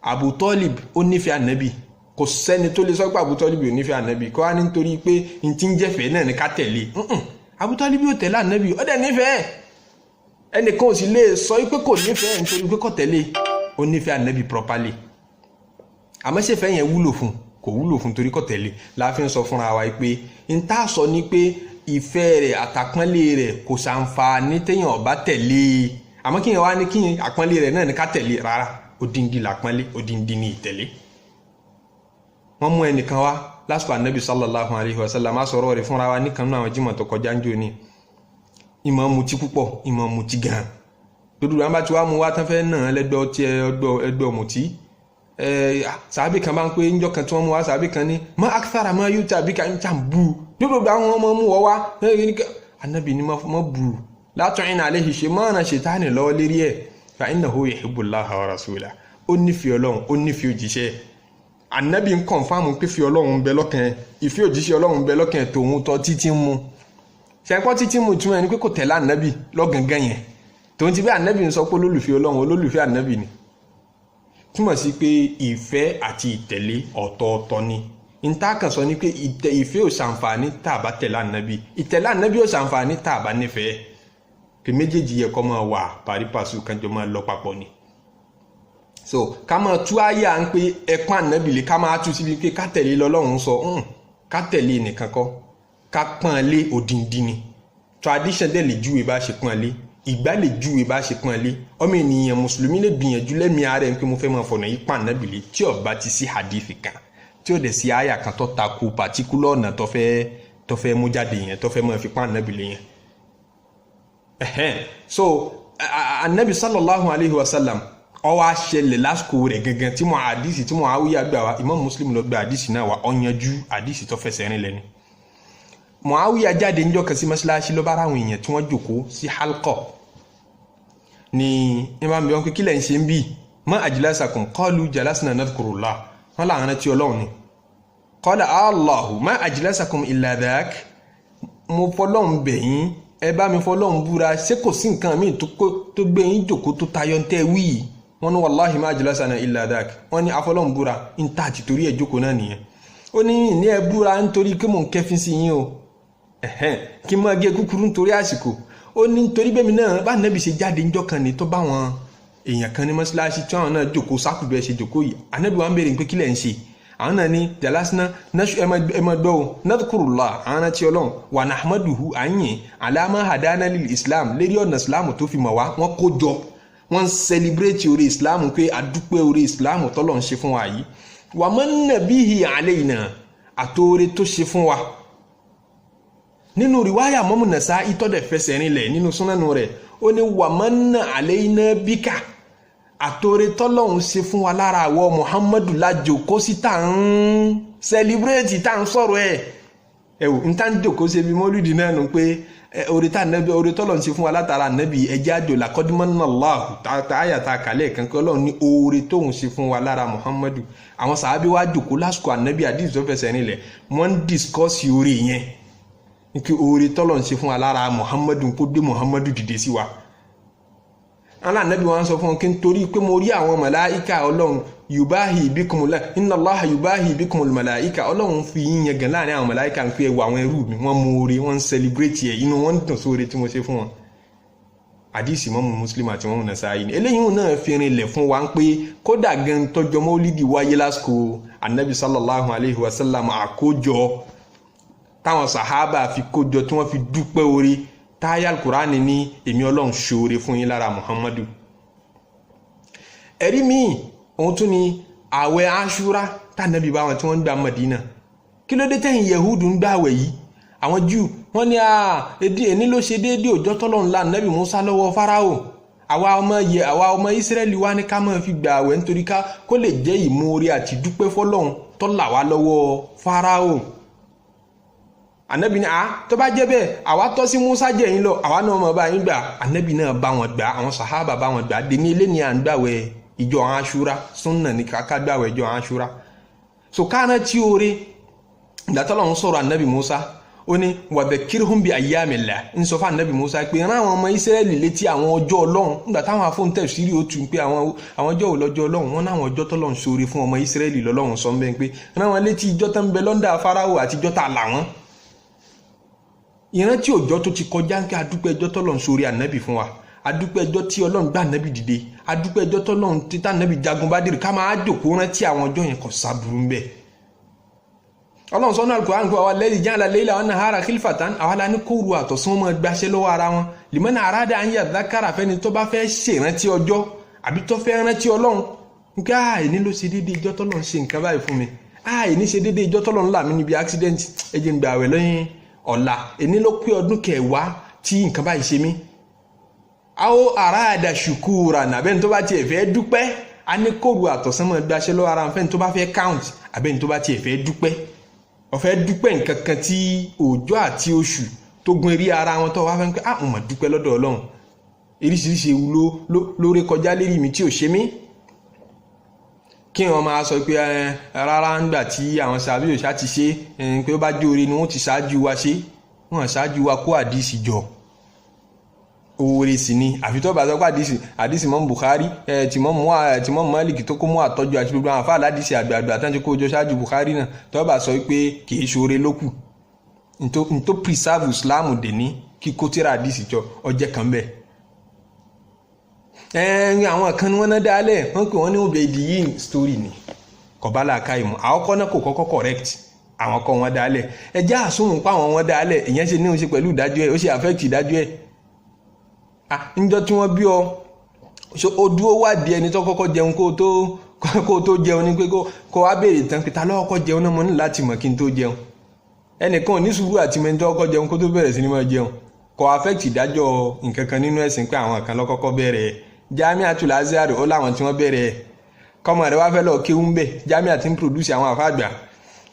Abu Talib ó nífẹ̀ẹ́ ànábì. Kò sẹ́ni tó lè sọ pé Abu Talib ò nífẹ̀ẹ́ ànábì, kó wá nítorí pé n ti ń jẹ́fẹ̀ẹ́ náà ní ká tẹ̀lé. Abu Talib ò tẹ̀lé ànábì, ó dẹ̀ nífẹ̀ẹ́. Ẹnìkan ò sì lè sọ pé kò nífẹ̀ẹ́ nítorí pé kò tẹ̀lé. Ó nífẹ̀ẹ́ ànábì properly, àmọ́ ṣe fẹ́ yẹn wúlò fún? Kò wúlò fún torí kò tẹ̀lé. Láàfin sọ fúnra wa pé n tá sọ ni pé ìfẹ́ rẹ̀ àtàpọ́nlé rẹ̀ kò ṣàǹfààní téèyàn ọba tẹ̀lé. Àmọ́ kíyàn wá ní kíyàn àpọ́nlé rẹ̀ náà ní ká tẹ̀lé, rárá. Odindi làpọ́nlé, odindi ní ìtẹ̀lé. Wọ́n mú ẹnìkan wá lásìkò anabi sallallahu alayhi wa sallam, á sọ̀rọ̀ rẹ̀ fúnra wa nìkan náà àwọn jímọ̀ tó kọjá ń jò ní. Ìmọ̀ mutí púpọ̀, ìmọ̀ mutí gan. Gbogbo àwọn bá ti wá mú wá tán, fẹ́ náà lẹ́gbẹ́ ọtí, ẹgbẹ́ ọ̀mùtí. Sàábì kan bá ń pé ńjọ́ kan tí wọ́n mú wá, sàábì kan ní ma akthara ma yu'ta bika, ń tà bú gbogbo àwọn ọmọ mú wọ́ wá. Anabi ní mọ́ bú, la tu'in alayhi, ṣe mọ́ ràn ṣètánì lọ́wọ́ lérí ẹ̀. Fa innahu yuhibbullaha wa rasulahu, ó nífẹ̀ẹ́ Ọlọ́run, ó nífẹ̀ẹ́ òjíṣẹ́. Anabi ń confirm pé fi Ọlọ́run ń bẹ lọ́kàn ẹ̀, ìfẹ́ òjíṣẹ́ Ọlọ́run ń bẹ lọ́kàn ẹ̀, tòun tọ́ títí ń mu ṣẹ́ńkọ́ títí mu. Ìtumọ̀ ẹni pé kò tẹ̀lé anabi lọ́gangan yẹn. Tòun ti bí anabi ń sọ pé olólùfẹ́ Ọlọ́run, olólùfẹ́ anabi ni, túmọ̀ sí pé ìfẹ́ àti ìtẹ̀lé ọ̀tọ̀ọ̀tọ̀ ni. Níta kan sọ ni pé ìfẹ́ ò ṣàǹfààní tá a bá tẹ̀lé ànábì, ìtẹ̀lé ànábì ò ṣàǹfààní tá a bá nífẹ̀ẹ́. Pé méjèèjì yẹ kó máa wà pari passu, kan jọ máa lọ papọ̀ ni. So ká máa tú àyà ń pé ẹ̀pọ́n ànábì lè, ká máa tú síbi pé ká tẹ̀lé lọ́lọ́run sọ, ká tẹ̀lé nìkan kọ́. Ká pọ́n lé òdìndín ni. Tradition dẹ̀ lè júwe bá ṣe pọ́n lé, ìgbà lè júwe bá ṣe pọ́n lé. Ọmọ ènìyàn mùsùlùmí lè gbìyànjú lẹ́mìí ara ẹ̀ pé mo fẹ́ máa fọ̀nà yìí pa ànábì lé, tí ó bá ti sí hadith kan, tí ó dẹ̀ sí àyà kan tó takò particular ọ̀nà tó fẹ́ mú jáde yẹn, tó fẹ́ máa fi pa ànábì lé yẹn. So anabi sallallahu alayhi wa sallam, ó wá ṣẹlẹ̀ lásìkò rẹ̀ gangan tí mo àdìsí tí mo àwíyá gbà wá. Imam Muslim ló gba àdìsí náà wá, ó yanjú, àdìsí tó fẹsẹ̀ rìn lẹ́ni. Muawiya jáde níjọ́ kan sí mọ́ṣáláṣí, ló bá ráwọn èèyàn tí wọ́n jòkó sí halqa ní ní bá ń bí wọn pé, "Kí lẹ̀ ń ṣe ń bì? Ma ajlasakum?" Qalu jalasna nadhkurullah. Wọn làwọn rántí Ọlọ́run ni. Qala Allahu ma ajlasakum illa dhak. Mo fọlọ́run bẹ̀ yín, ẹ bá mi fọlọ́run búra, ṣé kò sí nǹkan míì tó gbé yín jòkó tó tayọ ń tẹ́ wí yìí? Wọ́n ní, "Wallahi ma ajlasana illa dhak." Wọ́n ní, "Afọlọ́run búra, ń tà àti torí ẹ̀ jókòó náà nìyẹn." Ó ní ẹ búra nítorí kí mò ń kẹ́fín sí yín o, kí n máa gé kúkúrú nítorí àsìkò. Ó ní nítorí bẹ́ẹ̀ mi náà bá nẹ́bí ṣe jáde níjọ́ kan ní, tó bá wọn èèyàn kan ní mọ́ṣáláṣí tí àwọn náà jòkó sákùbẹ́ ṣe jòkó yìí. Ànábì wa ń béèrè pé, "Kí lẹ̀ ń ṣe?" Àwọn náà ní, "Jalasna," ẹ máa gbọ́ o, "nadhkurullah," àwọn náà ti Ọlọ́run, "wa nahmaduhu," àyìn, "ala ma hadana lil Islam," lérí ọ̀nà Islam tó fi mọ̀ wá. Wọ́n kó jọ, wọ́n ń celebrate orí Islam pé adúpẹ́ orí Islam tọ́lọ̀ ń ṣe fún wa yìí, "wa manna bihi alayna," àtòore tó ṣe fún wa. Nínú riwaya mọ́mú Nasa'i tọ́dẹ̀ fẹsẹ̀ rinlẹ̀ nínú súnánù rẹ̀, ó ní, "Wa manna alayna bika," àtòore tọ́lọ́hún ṣe fún wa lára àwọ̀ Muhammadu lájò kó sí tá à ń celebrate, tá à ń sọ̀rọ̀ ẹ̀. Ẹ wò n tá ń jòkó ṣe bí mọ́lúdì náà nù pé oore tá nẹ́bí, oore tọ́lọ́hún ṣe fún wa látara nẹ́bí ẹjẹ́ àjò. Laqad manna Allahu táyà tá a kàlẹ́ kan kí Ọlọ́run ní oore tóun ṣe fún wa lára Muhammadu. Àwọn sàábí wa jòkó lásìkò ànẹ́bí, àdìsí tó fẹsẹ̀ rinlẹ̀, wọ́n ń discuss oore yẹn kí oore tọ́lọ́hún ṣe fún wa lára Muhammadu, kó gbé Muhammadu dìde sí wa. Alánàbí wọn sọ fún wọn kí n torí pé mo rí àwọn màláìka Ọlọ́run, yubahi bikumul inna Allaha yubahi bikumul màláìka, Ọlọ́run fi yín yẹn gan láàrin àwọn màláìka ń pé ẹwà àwọn ẹrú mi, wọ́n mú oore, wọ́n ń celebrate ẹ̀, inú wọn ń dùn sóore tí mo ṣe fún wọn. Àdìsí mọ́mú Muslim àti mọ́mú Nasa'i ni eléyìí náà fi rinlẹ̀ fún wa pé kódà gan tọjọ́ mọ́lídìí wáyé lásìkò anabi sallallahu alayhi wa sallam, àkójọ táwọn sàhábà fi kójọ tí wọ́n fi dúpẹ́ oore táyà alukurani ní èmi Ọlọ́run ṣoore fún yín lára Muhammadu. Ẹ̀rí míì òun tún ni àwẹ̀ Aṣúra tànàbí báwọn tí wọ́n ń gbà Madina. "Kí ló dé tẹ̀yìn Yahudu ń gbà àwẹ̀ yìí?" Àwọn Júù wọ́n ní èní ló ṣe déédéé òjọ́ tọ́lọ́run la nàbì Musa lọ́wọ́ Fáráò. Àwa ọmọ yẹ, àwa ọmọ Ísírẹ́lì wa ní ká máa fi gbà àwẹ̀ nítorí ká kó lè jẹ́ ìmoore àti dúpẹ́ fọ́lọ́run tó là wá lọ́wọ́ Fáráò. Ànábì ní, a tó bá jẹ́ bẹ́ẹ̀, àwa tọ́ sí Musa jẹ́ yín lọ, àwa náà mọ̀ bá yín gbà. Ànábì náà bá wọn gbà, àwọn sàhábà bá wọn gbà. Dèní ilé ní à ń gbàwẹ̀ ìjọ Àṣúrà, súnà ní ká gbàwẹ̀ ìjọ Àṣúrà. So káàná tí oore ìgbà tọ́lọ́run sọ̀rọ̀ ànábì Musa, ó ní, "Wadhakkirhum bi ayyamillah." Ń sọ fún ànábì Musa pé rán àwọn ọmọ Ísírẹ́lì létí àwọn ọjọ́ Ọlọ́run. Nígbà táwọn afóńtẹ̀sírí ó tún pé àwọn ọjọ́ òlọ́jọ́ Ọlọ́run wọn náwọn ọjọ́ tọ́lọ́run ṣoore fún ọmọ Ísírẹ́lì lọ́lọ́run sọ ń bẹ́ẹ̀ pé rán wọn létí ìjọ tó ń bẹ lọ́ndà Fáráò àti ìjọ tá a là wọ́n. Ìrántí òjọ́ tó ti kọjá ń kí adúpẹ́ ẹjọ́ tọ́lọ́run ṣoore ànábì fún wa, adúpẹ́ ẹjọ́ tí Ọlọ́run gbà ànábì dìde, adúpẹ́ ẹjọ́ tọ́lọ́run títà ànábì jagun Bádìrì, ká máa jòkó rántí àwọn ọjọ́ yẹn, kò sábúrú ń bẹ́ẹ̀. Ọlọ́run sọ́nà Al-Qur'an kó àwa alladhi ja'ala al-layla wan-nahara khilfatan, àwa la ní kóru àtọ̀sán máa gbaṣẹ́ lọ́wọ́ ara wọn, liman arada an yadhakkara, fẹ́ni tó bá fẹ́ ṣèrántí ọjọ́ àbí tó fẹ́ rántí Ọlọ́run nǹkan. Àìní ló ṣe déédéé ìjọ́ tọ́lọ́run ṣe nǹkan báyìí fún mi, àìní ṣe déédéé ìjọ́ tọ́lọ́run là mí níbi accident, ẹ jẹ́ n gbà àwẹ̀ lẹ́yìn ọ̀la, èní ló pé ọdún 10 tí nǹkan báyìí ṣe mí. Aw arada shukura, nàbẹ́ni tó bá tiẹ̀ fẹ́ dúpẹ́. A ní kóru àtọ̀sán máa gbaṣẹ́ lọ́wọ́ ara fẹ́ni tó bá fẹ́ count, àbẹ́ni tó bá tiẹ̀ fẹ́ dúpẹ́, ó fẹ́ dúpẹ́ nǹkan kan tí òòjọ́ àti oṣù tó gun eré ara wọn tó wá fẹ́ pé, ah, mo mà dúpẹ́ lọ́dọ̀ Ọlọ́run, oríṣiríṣi ewu ló lórí kọjá lérí mi tí ò ṣe mí. Kí wọn máa sọ pé rárá, ńgbà tí àwọn sàbí òṣà ti ṣe pé ó bá jóore ni wọ́n ti ṣáájú wa ṣe, wọ́n ṣáájú wa kó àdìsí jọ, oore sì ni. Àfi tó bá sọ pé àdìsí mọ́ Bukhari, tìmọ́ Malik tó kó mú àtọ́jú àti gbogbo àwọn afáàlà àdìsí àgbààgbà tán ti kó jọ ṣáájú Bukhari náà, tó bá sọ pé kì í ṣoore lókù ntó preserve Islam dè ní kíkó tíra àdìsí jọ, ọjẹ́ kan bẹ́ẹ̀. Àwọn kan ní wọ́n náà dálẹ̀, wọ́n pè wọ́n ní Ubaydiyin, story ni, kò bá làákàyè mu. Àkọ́kọ́ náà kò kọ́kọ́ correct. Àwọn kọ́ wọn dálẹ̀, ẹjẹ́ àsomù pa àwọn wọn dálẹ̀. Ìyẹn ṣe ní òun ṣe pẹ̀lú ìdájọ́ ẹ̀, ó ṣe affect ìdájọ́ ẹ̀. Níjọ́ tí wọ́n bí ọ, o dúró wádìí ẹni tó kọ́kọ́ jẹun kó tó jẹun ní pé kó wá béèrè tán pé ta ló kọ́kọ́ jẹun náà, mo ní láti mọ̀ kí n tó jẹun. Ẹnìkan ò ní sùúrù àti mẹ́ni tó kọ́kọ́ jẹun kó tó bẹ̀rẹ̀ sí ni máa jẹun. Kò affect ìdájọ́ nǹkan kan nínú ẹ̀sìn pé àwọn kan ló kọ́kọ́ bẹ̀rẹ̀. Jamiatul Azhar ó láwọn tí wọ́n bẹ̀rẹ̀. Kọ́mọ rẹ̀ wá fẹ́ lọ kéwú ń bẹ̀, Jamia ti ń produce àwọn àfáàgbà,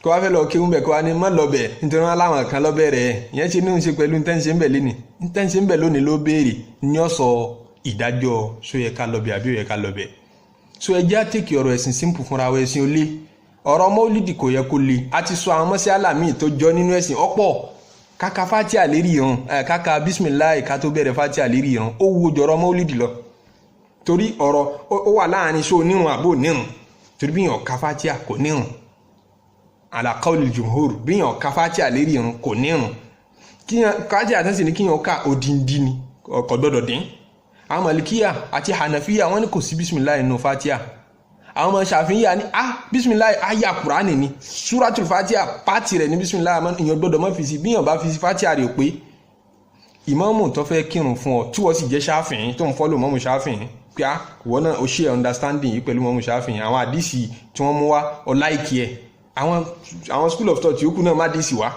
kó wá fẹ́ lọ kéwú ń bẹ̀, kó wá ní mọ́ lọ bẹ̀ nítorí wọn láwọn kan lọ bẹ̀rẹ̀. Ìyẹn ṣe ní òun ṣe pẹ̀lú ntẹ́ǹṣe ń bẹ̀ lónìí, ntẹ́ǹṣe ń bẹ̀ lónìí ló béèrè ní ọ̀sọ̀ ìdájọ́ ṣó yẹ ká lọ bẹ̀ àbí ó yẹ ká lọ bẹ̀. So ẹ jẹ́ àtẹ̀kì ọ̀rọ̀ ẹ̀sìn simple fúnra wa. Ẹ̀sìn ó lé, ọ̀rọ̀ mọ́lídì kò yẹ kó le. A ti sọ àwọn mọ́sálà míì tó jọ nínú ẹ̀sìn ọ̀pọ̀. Kàkà fatia lérí irun, kàkà bisimilayi ká tó bẹ̀rẹ̀ fatia lérí irun, ó wo jọ̀rọ̀ mọ́lídì lọ, torí ọ̀rọ̀ ó wà láàrin ṣó nírun àbò nírun. Torí bí yàn ká fatia kò nírun, ala qawli jumhur, bí yàn ká fatia lérí irun kò nírun. Kíyàn fatia tán sì ní kíyàn ká odindi ni, kò gbọdọ̀ dín. Àwọn malikiya àti hanafiya wọ́n ní kò sí bisimilayi nínú fatia. Àwọn ọmọ ṣàfihàn ní bisimilayi aya kurani ni, suratul fatia pàtì rẹ̀ ní bisimilayi, ìyẹn gbọdọ̀ má fi sí. Bí yàn bá fi sí, fatia rẹ̀ pé. Ìmáàmù tó fẹ́ kírun fún ọ tí wọ́n sì jẹ́ ṣáfìhìn tó ń follow mọ́mù ṣáfìhìn pé wọ́n náà ó ṣe understanding yìí pẹ̀lú mọ́mù ṣáfìhìn, àwọn àdìsí tí wọ́n mú wá ọ like ẹ̀, àwọn school of thought yòókù náà má dìsí wá,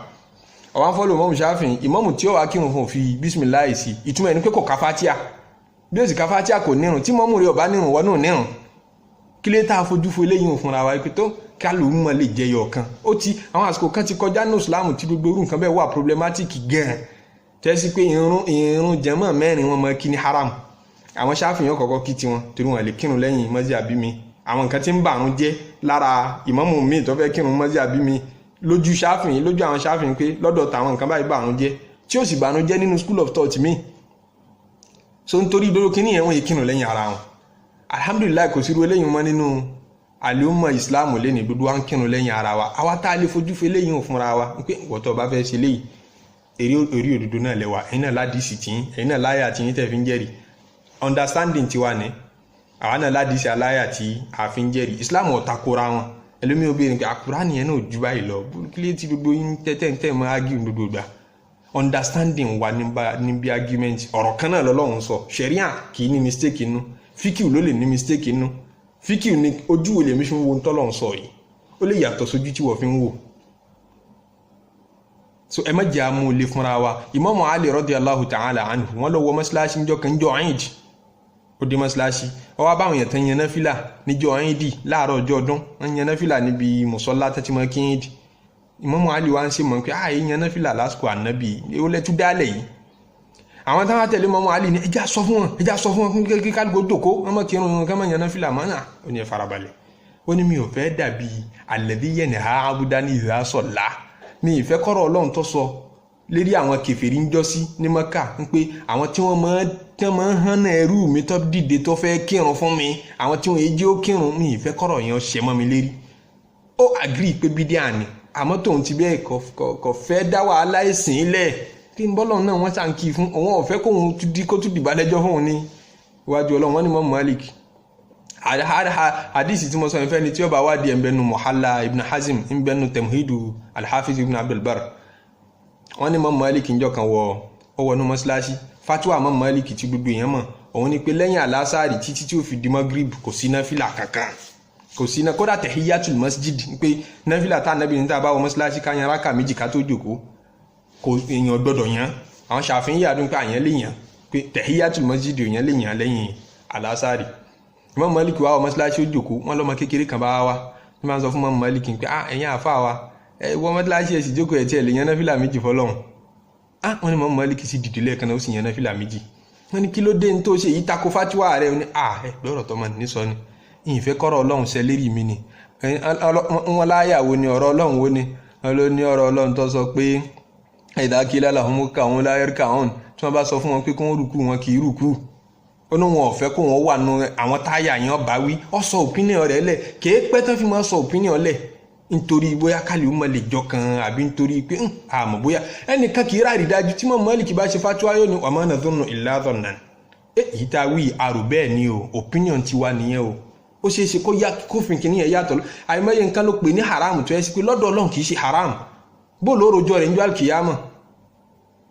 àwọn follow mọ́mù ṣáfìhìn. Ìmáàmù tí ó wá kírun fún òfin bisimilayi sí, ìtumọ̀ ẹni pé kò ká fatia. Bí ó sì ká fatia kò nírun. Tí mọ́mù rẹ̀ ọ̀bá nírun, wọ́n náà nírun. Kí lè tá a fojú fo eléyìí fúnra wa pé tó kálù mọ̀ lè jẹyọ kan? Ó ti àwọn àsìkò kan ti kọjá ní ìsìlámù tí gbogbo orú nǹkan bẹ́ẹ̀ wà problematic gan-an, tẹ́sí pé irun jẹ́mọ̀ mẹ́rin wọn mọ kí ní haram. Àwọn ṣáfihàn kọ̀ọ̀kan kí tiwọn torí wọn lè kírun lẹ́yìn mọ́sí àbí mi. Àwọn nǹkan tí ń bàrún jẹ́ lára ìmámù mi tó fẹ́ kírun mọ́sí àbí mi lójú ṣáfihàn, lójú àwọn ṣáfihàn pé lọ́dọ̀ tàwọn nǹkan báyìí bàrún jẹ́, tí ó sì bàrún jẹ́ nínú school of thought mi. So nítorí ìdóró kínní yẹn, wọ́n yìí kírun lẹ́yìn ara wọn. Alhamdulilayi, kò sí irú eléyìí mọ́ nínú àlùmọ̀ ìsìláàmù lẹ́ni. Gbogbo wa ń kírun lẹ́yìn ara wa. Àwa tá a lè fojú fo eléyìí hàn fúnra wa pé ìwọ́tọ̀ bá fẹ́ ṣe léyìí, eré òdodo náà lẹ́wà. Ẹ̀yin náà ládìsí tìyín, ẹ̀yin náà láyà tìyín tẹ̀ fi ń jẹ́rìí. Understanding tiwa ní, àwa náà ládìsí aláyà tí a fi ń jẹ́rìí. Islam ò takora wọn. Ẹlòmíì ò béèrè pé àkùránì yẹn náà ò ju báyìí lọ, kílé tí gbogbo yín tẹ́tẹ́ mọ́ argue gbogbo gbà? Understanding wa níbi argument, ọ̀rọ̀ kan náà lọ́lọ́run sọ. Ṣẹ̀ríà kì í ní mistake inú, fíkìú ló lè ní mistake inú. Fíkìú ni ojú wo lèmi fi ń wo ntọ́lọ́run sọ yìí, ó lè yàtọ̀ sójú tí wọ́n fi ń wò. So ẹ má jẹ́ àmú lè fúnra wa. Ìmáàmù Ali radiyallahu ta'ala anhu, wọ́n lọ wọ mọ́ṣáláṣí níjọ́ kan, níjọ́ Eid. Ó dé mọ́ṣáláṣí, ó wá báwọn èèyàn tán yan náfìlà níjọ́ Eid láàárọ̀ ọjọ́ ọdún. Wọ́n yan náfìlà níbi mùsọ́lá tẹ́tí mọ́ kí Eid. Ìmáàmù Ali wá ń ṣe mọ̀ pé ààyè yan náfìlà lásìkò ànábì, ó lẹ́tú dálẹ̀ yìí. Àwọn táwọn tẹ̀lé Ìmáàmù Ali ní ẹjá sọ fún wọn, ẹjá sọ fún wọn kí kálukú jókòó, wọn mọ̀ kírun wọn, ká má yan náfìlà mọ́ náà. Ó ní ẹ farabalẹ̀. Ó ní mi ò fẹ́ dàbí alladhi yanha abdan idha salla. Mi ìfẹ́ kọ́rọ̀ Ọlọ́run tó sọ lérí àwọn kèfèrí ń jọ́sí ní Mọ́kà ń pé àwọn tí wọ́n máa ń hánà ẹrú mi tó dìde tó fẹ́ kírun fún mi, àwọn tí wọ́n yé jẹ́ ó kírun, mi ìfẹ́ kọ́rọ̀ yẹn ṣẹ mọ́ mi lérí. Ó agree pé bídíà ni, àmọ́ tóun ti bẹ́ẹ̀ kò fẹ́ dá wàhálà ẹ̀sìn ilẹ̀ kí n bọ́lọ̀ náà wọ́n ṣàn kí fún òun ọ̀fẹ́ kóun kó tún dìbà lẹ́jọ́ fún òun ní iwájú Ọlọ́run. Wọ́n ní mọ́ Malik hadisi tí mo sọ ìfẹ́ ni tí ó bá wádìí ẹ̀ ń bẹnu Muhalla Ibn Hazm, ń bẹnu Tamhidu Al-Hafiz Ibn Abdul Barr. Wọ́n ní mọ́ Malik njọ́ kan wọ ó wọnú mọ́ṣáláṣí. Fatiwa mọ́ Malik tí gbogbo èèyàn mọ̀ òun ni pé lẹ́yìn alásàárì títí tí ó fi di Magrib, kò sí náfìlà kankan, kò sí náà, kódà tahiyatul masjid, pé náfìlà tá ànábì ní tá a bá wọ mọ́ṣáláṣí ká yan rákà méjì ká tó jòkó, kò èèyàn gbọ́dọ̀ yan. Àwọn ṣàfihàn yàdún pé àyàn lè yàn, pé tahiyatul masjid èèyàn lè yàn lẹ́yìn alásàárì. Imam Malik wá wọ mọ́ṣáláṣí, ó jòkó. Wọ́n lọ́mọ kékeré kan bá wá ní máa ń sọ fún Imam Malik pé ẹ̀yin àfa wa, ẹ wọ mọ́ṣáláṣí, ẹ̀ sì jókòó, ẹ̀ tí ẹ̀ lè yan náfìlà méjì fọlọ́run. Wọ́n ní Imam Malik sì dìde lẹ́ẹ̀kan náà, ó sì yan náfìlà méjì. Wọ́n ní kí ló dé ní tó ṣe yìí tako fatiwa rẹ̀? Ó ní ẹ gbọ́dọ̀ tọ́ ma ní sọ ni ìfẹ́ kọ́rọ̀ Ọlọ́run ṣẹ lérí mi ni. Wọ́n láyà wo ni ọ̀rọ̀ Ọlọ́run wo ni? Wọ́n ló ní ọ̀rọ̀ Ọlọ́run tó sọ pé idha qila lahum irka'u la yarka'un, tí wọ́n bá sọ fún wọn pé kí wọ́n rúkú, wọn kì í rúkú. Ó ní wọn ò fẹ́ kó wọn wà nù àwọn táyà yẹn bá wí. Ó sọ opinion rẹ̀ lẹ̀ kéé pẹ́ tán fi máa sọ opinion lẹ̀ nítorí bóyá kálí ó mọ lè jọ kan àbí nítorí pé àmọ́ bóyá ẹnìkan kì í ráàrí dájú. Tí mọ̀ Málíkì bá ṣe fatuwa, yóò ní wa ma nadhunnu illa dhannan. Èyí tá a wí àrò bẹ́ẹ̀ ni o, opinion tiwa nìyẹn o. Ó ṣeé ṣe kó yá kófin kìíní yẹn yàtọ̀. Àìmọye nǹkan ló pè ní haram tó yẹ sí pé lọ́dọ̀ Ọlọ́run kì í ṣe haram. Bó ló rojọ́ rẹ̀ níjọ́ àlùkìyámọ̀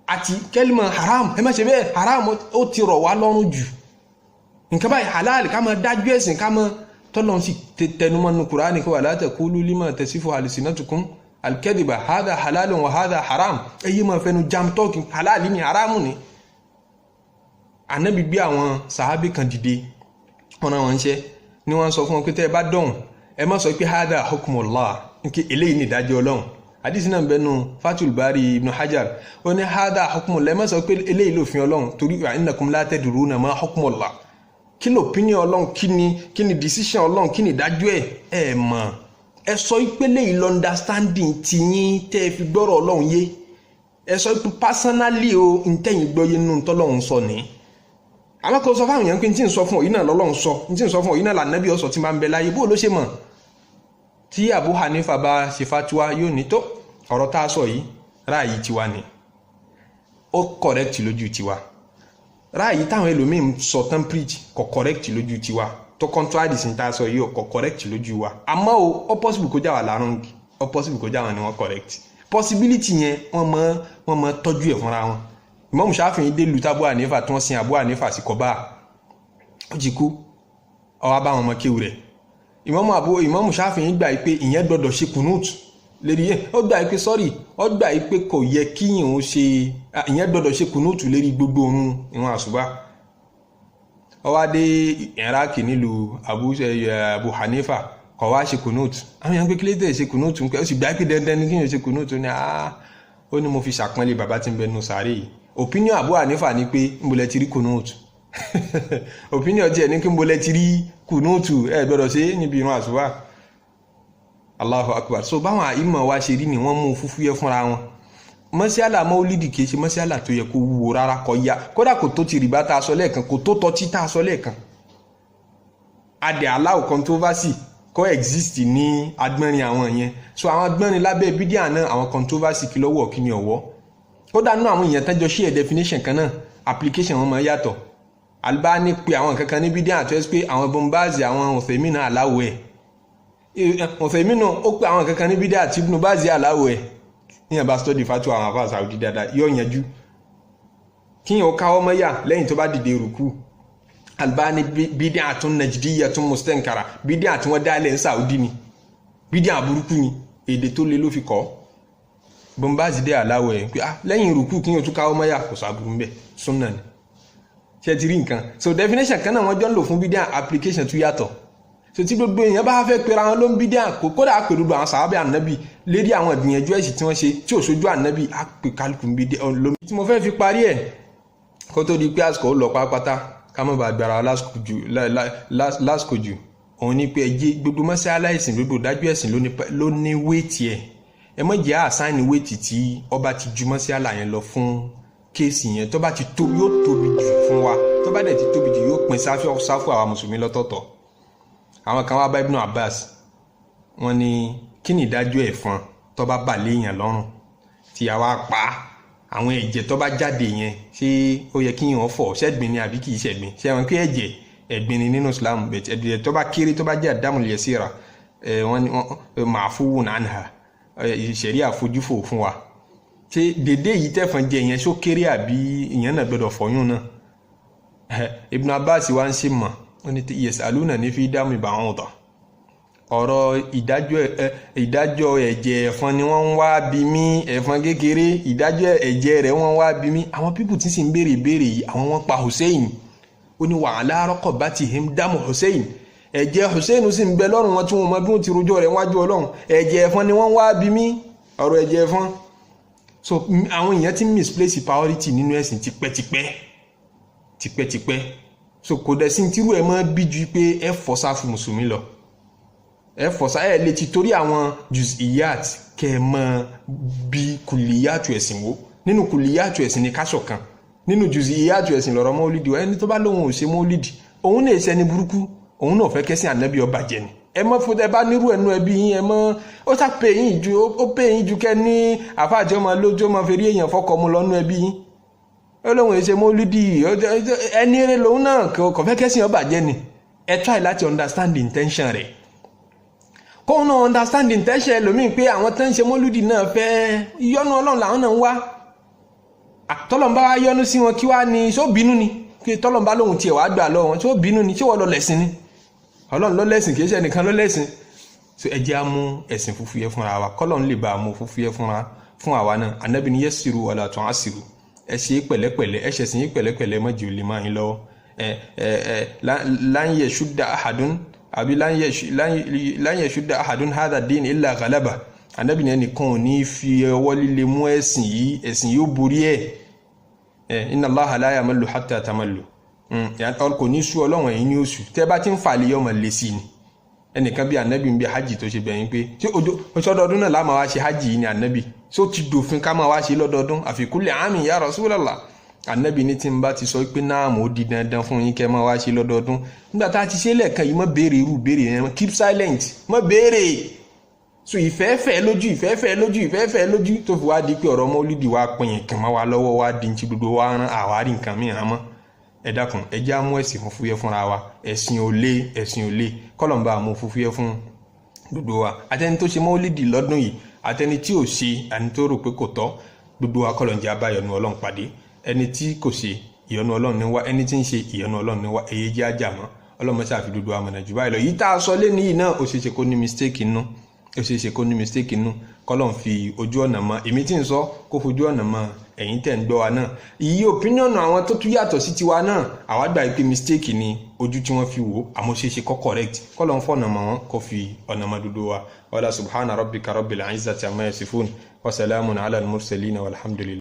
àti kẹ́límọ̀ haram, ẹ má ṣe bẹ́ẹ̀, haram, ó ti rọ̀ wá lọ́rùn jù. Nǹkan báyìí halal, ká máa dájú ẹ̀sìn, ká máa tọ́lọ́n sì tẹnumọ́ nu Kùránì kó wala taqulu lima tasifu alsinatukum alkadiba hadha halalun wa hadha haram. Èyí máa fẹnu jam talking, halal ni, haram ni. Ànábì gbé àwọn sàhábì kan dìde, wọn náà wọn ń ṣe ni wọ́n sọ fún wọn pé tẹ́ ẹ bá dọ̀hùn, ẹ má sọ pé hadha hukmullah, nke eléyìí ní ìdájọ́ Ọlọ́run. Àdìsí náà ń bẹnu Fathul Bari Ibn Hajar. Ó ní hadha hukmullah, ẹ má sọ pé eléyìí lòfin Ọlọ́run, torí innakum la tadruna ma hukmullah. Kí ló opinion Ọlọ́run? Kí ni decision Ọlọ́run? Kí ni ìdájọ́ ẹ̀? Ẹ mọ̀. Ẹ sọ pé léyìí lọ understanding tiyín tẹ́ ẹ fi gbọ́rọ̀ Ọlọ́run yé. Ẹ sọ pé personally o, ntẹ̀yìn gbọ́ yé nínú tọ́lọ́run sọ ní. Àwọn kan sọ fáwọn èèyàn pé n tí ń sọ fún ọ yìí náà lọ́lọ́run sọ, n tí ń sọ fún ọ yìí náà lànàbí ọ̀sọ̀ tí máa ń bẹ láyé. Bó ló ṣe mọ̀? Tí Abu Hanifa bá ṣe fatuwa, yóò ní tó ọ̀rọ̀ tá a sọ yìí, ráàyè tiwa ni, ó correct lójú tiwa. Ráàyè táwọn ẹlòmíín sọ tán preach kò correct lójú tiwa, tó contrary sí tá a sọ yìí, kò correct lójú wa. Àmọ́ o, ó possible kó já wà lárùn, ó possible kó já wọn ni wọ́n correct. Possibility yẹn, wọ́n mọ tọ́jú ẹ̀ fúnra wọn. Imam Shafi'i dé lu tábú Hanifa tí wọ́n sin Abu Hanifa sí kọ́bá, ó ti kú, ó wá bá wọn ọmọ kéwù rẹ̀. Imam Shafi'i gbà pé ìyẹn gbọ́dọ̀ ṣe kùnúùtù lérí yẹn. Ó gbà pé, sorry, ó gbà pé kò yẹ kíyìn ó ṣe, ìyẹn gbọ́dọ̀ ṣe kùnúùtù lérí gbogbo ohun ìwọn àṣùbà. Ó wá dé Iraq nílùú Abu Hanifa, kò wá ṣe kùnúùtù. Àwọn èèyàn pé kí ló dé ṣe kùnúùtù? Ó sì gbà pé dandan ní kíyìn ó ṣe kùnúùtù ní. Ó ní mo fi ṣàpọ́nlé bàbá tí ń bẹ nù sàárè yìí. Opinion Abu Hanifa ni pé ń bolẹ̀ ti rí kùnúùtù? Opinion tiẹ̀ ní kí ń bolẹ̀ ti rí kùnúùtù? Ẹ gbọ́dọ̀ ṣe níbi ìrun àṣùbà. Allahu Akbar. So báwọn àìmọ̀ wa ṣe rí ni wọ́n mú fúfúyẹ́ fúnra wọn. Mọ́síálà mọ́lídì kìí ṣe mọ́síálà tó yẹ kó wúwo rárá, kọ́ ya kódà kò tó ti rìbá tá a sọ lẹ́ẹ̀kan, kò tó tọ́tí tá a sọ lẹ́ẹ̀kan. Adẹ̀ allow controversy kó exist ní agbọ́nrin àwọn yẹn. So àwọn agbọ́nrin lábẹ́ bídíà náà, àwọn controversy, kí lọ́wọ́, kí ni ọ̀wọ́. Kódà nínú àwọn èèyàn tẹ́jọ share definition kan náà, application wọn máa yàtọ̀. Albani pe àwọn kankan ní bídíà tó yẹ pé àwọn Bombazi, àwọn Uthaymin náà allow ẹ̀. Uthaymin náà ó pe àwọn kankan ní bídíà tí Ibn Baz allow ẹ̀. Níyàn bá study fatwa àwọn afa Saudi dáadáa, yóò yanjú. Kíyàn ó káwọ́ mọ́yà lẹ́yìn tó bá dìde rùkú, Albani bídíà tún najdiyya tún mustankara, bídíà tí wọ́n dálẹ̀ ní Saudi ni, bídíà burúkú ni, èdè tó le ló fi kọ́. Bombazi dé allow ẹ̀ pé ah, lẹ́yìn rùkú kíyàn tún káwọ́ mọ́yà, kò sábúrú mbẹ́, súnà ni. Ṣe ti rí nǹkan? So definition kan náà wọ́n jọ ń lò fún bídíà, application tún yàtọ̀. So tí gbogbo èèyàn bá fẹ́ pera wọn ló ń bídíà, kó kódà á pè gbogbo àwọn sàábẹ̀ ànábì lérí àwọn ìgbìyànjú ẹ̀sìn tí wọ́n ṣe tí ò sójú ànábì, á pè kálukú ń bídíà lómi. Tí mo fẹ́ fi parí ẹ̀ kó tó di pé àsìkò ó lọ pátápátá, ká má bàa gbára lásìkò jù, òun ni pé ẹjẹ́ gbogbo mọ́sálá ẹ̀sìn, gbogbo dájú ẹ̀sìn ló ní weight ẹ̀. Ẹ má jẹ́ assign weight tí ọba ti ju mọ́sálá yẹn lọ fún case yẹn. Tó bá ti tóbi, yóò tóbi jù fún wa. Tó bá dẹ̀ ti tóbi jù, yóò pín sáfù àwa mùsùlùmí lọ́tọ̀ọ̀tọ̀. Àwọn kan wá bá Ibn Abbas, wọ́n ní kí ni ìdájọ́ ẹ̀fọn tó bá bà léèyàn lọ́rùn tí a wá pa, àwọn ẹ̀jẹ̀ tó bá jáde yẹn, ṣé ó yẹ kí yẹn fọ̀, ṣẹ́gbin ni àbí kì í ṣẹ̀gbin? Ṣé wọn kí ẹ̀jẹ̀ ẹ̀gbin ni nínú Islam, bẹ̀tẹ̀ ẹ̀jẹ̀ tó bá kéré, tó bá jẹ́ àdámù yasira, wọ́n ní ma'fuun anha, ìṣẹ̀rí àfojúfò fún wa. Ṣé dédé yìí tẹ̀fọn jẹ yẹn, ṣó kéré àbí ìyẹn náà gbọ́dọ̀ fọyún náà? Ibn Abbas wa ń ṣe mọ̀, ó ní yasaluna ní fi dami ba'uda, ọ̀rọ̀ ìdájọ́ ẹ̀jẹ̀ ẹ̀fọn ni wọ́n ń wá bí mí. Ẹ̀fọn kékeré, ìdájọ́ ẹ̀jẹ̀ rẹ̀ wọ́n ń wá bí mí. Àwọn people tí sì ń béèrè ìbéèrè yìí, àwọn wọ́n pa Hussein. Ó ní wa ala raqabatihim damu Hussein, ẹ̀jẹ̀ Hussein sì ń bẹ lọ́rùn wọn tí wọ́n mọ bí wọ́n ti rojọ́ rẹ̀ wájú Ọlọ́run. Ẹ̀jẹ̀ ẹ̀fọn ni wọ́n ń wá bí mí, ọ̀rọ̀ ẹ̀jẹ̀ ẹ̀fọn. So àwọn èèyàn ti misplace priority nínú ẹ̀sìn tipẹ́tipẹ́ tipẹ́tipẹ́. So kò dẹ̀ sí tírú ẹ̀ mọ́ bí ju pé ẹ fọ́ sáfù mùsùlùmí lọ, ẹ fọ́ sá ẹ lè ti torí àwọn juz'iyat kẹ́ ẹ mọ́ bí kulliyatu ẹ̀sìn wó. Nínú kulliyatu ẹ̀sìn ní káṣọ̀ kan, nínú juz'iyatu ẹ̀sìn lọ́rọ̀ mọ́lídìí. Ẹni tó bá lóun ò ṣe mọ́lídìí, òun lè ṣẹni burúkú, òun náà fẹ́ kẹ́sìn ànábì ọba jẹ ni. Ẹ mọ́ fún ẹ bá nírú ẹnu ẹbí yín, ẹ mọ́ ó sá pè yín ju, ó pè yín ju kẹ́ ní àfáàjẹ́ ọmọ lójú ọmọ fèrè èèyàn fọkọ mu lọ́nú ẹbí yín. Ó lóun èsè mọ́lídìí, ẹni eré lòun náà kò fẹ́ kẹ́sìn ọba jẹ ni. Ẹ try láti understand the intention rẹ̀, kóun náà understand the intention ẹlòmíì pé àwọn tó ń ṣe mọ́lúdì náà fẹ́ ìyọ́nú Ọlọ́run làwọn náà ń wá. Tọ́lọ́n bá wá yọ́nú sí wọn, kí wá ní ṣó bínú ni? Kí tọ́lọ́n bá lóhun tiẹ̀ wá gbà lọ́wọ́ wọn, ṣó bínú ni? Ṣé wọ́n lọ lẹ̀sìn ni? Ọlọ́run ló lẹ́sìn, kì í ṣe ẹnìkan ló lẹ́sìn. So ẹ jẹ́ á mú ẹ̀sìn fúfúyẹ́ fúnra wa, kọ́lọ́n lè bá a mú fúfúyẹ́ fúnra fún àwa náà. Ànábì ní yassiru wala tu'assiru. Ẹ ṣe é pẹ̀lẹ́pẹ̀lẹ́, ẹ ṣẹ̀sìn yín pẹ̀lẹ́pẹ̀lẹ́, má jẹ́ ó lè máa yín lọ́wọ́. Ẹ ẹ ẹ lan yashudda ahadun àbí lan yashudda ahadun hadha din illa ghalaba. Ànábì ní ẹnìkan ò ní fi ọwọ́ líle mú ẹ̀sìn yìí, ẹ̀sìn yóò borí ẹ̀. Ẹ inna Allaha la yamallu hatta tamallu. Kò ní sú Ọlọ́run, ẹ̀yin ní oṣù tẹ́ bá ti ń fà lè yọmọ lé sí ni. Ẹnìkan bí Ànábì ń bí hajj tó ṣe bẹ̀yìn pé ṣé oṣọdọọdún náà láà máa wá ṣe hajj yìí ni? Ànábì, ṣó ti dòfin ká máa wá ṣe lọ́dọọdún? Àfi kulli àmì ya Rasulullah. Ànábì ní tí n bá ti sọ pé náà mo di dandan fún yín kẹ́ máa wá ṣe lọ́dọọdún, nígbà tá a ti ṣe lẹ́ẹ̀kan yìí, má béèrè irú béèrè yẹn, keep silent, má béèrè. So ìfẹ́fẹ́ lójú, ìfẹ́fẹ́ lójú, ìfẹ́fẹ́ lójú, tó fi wá di pé ọ̀rọ̀ mọ́lídì wa pin kàn máa wá lọ́wọ́, wá di ti gbogbo wa rán àwárí nǹkan mìíràn mọ́. Ẹ dákun, ẹ jẹ́ á mú ẹ̀sìn fúfúyẹ́ fúnra wa. Ẹ̀sìn ò lé, ẹ̀sìn ò lé. Kọ́lọ̀mbà mú fúfúyẹ́ fún gbogbo wa, àtẹni tó ṣe mọ́lídì lọ́dún yìí, àtẹni tí ò ṣe, àni tó rò pé kò tọ́, gbogbo wa kọ́lọ̀ ń jẹ́ abáyọ̀nù Ọlọ́run pàdé. Ẹni tí kò ṣe, ìyọ́nú Ọlọ́run ní wá. Ẹni tí ń ṣe, ìyọ́nú Ọlọ́run ní wá. Èyí jẹ́ àjà mọ́. Ọlọ́run ṣáà fi gbogbo wa mọ̀nà jù báyìí lọ. Yìí tá a sọ lé níyì náà, ó ṣeé ṣe kó ní mistake nínú, ó ṣeé ṣe kó ní mistake nínú. Kọ́lọ́n fi ojú ọ̀nà mọ́ èmi tí ń sọ, kó fojú ọ̀nà mọ́ ẹ̀yin tẹ̀ ń gbọ́ wa náà. Ìyí opinion àwọn tó tún yàtọ̀ sí tiwa náà, àwa gbà pé mistake ni ojú tí wọ́n fi wò, àmọ́ ṣeé ṣe kó correct. Kọ́lọ́n fọ̀nà mọ́ wọn, kó fi ọ̀nà mọ́ dúdú wa. Wala subhana rabbika rabbil izzati amma yasifun wa salamun ala al-mursalin walhamdulillah.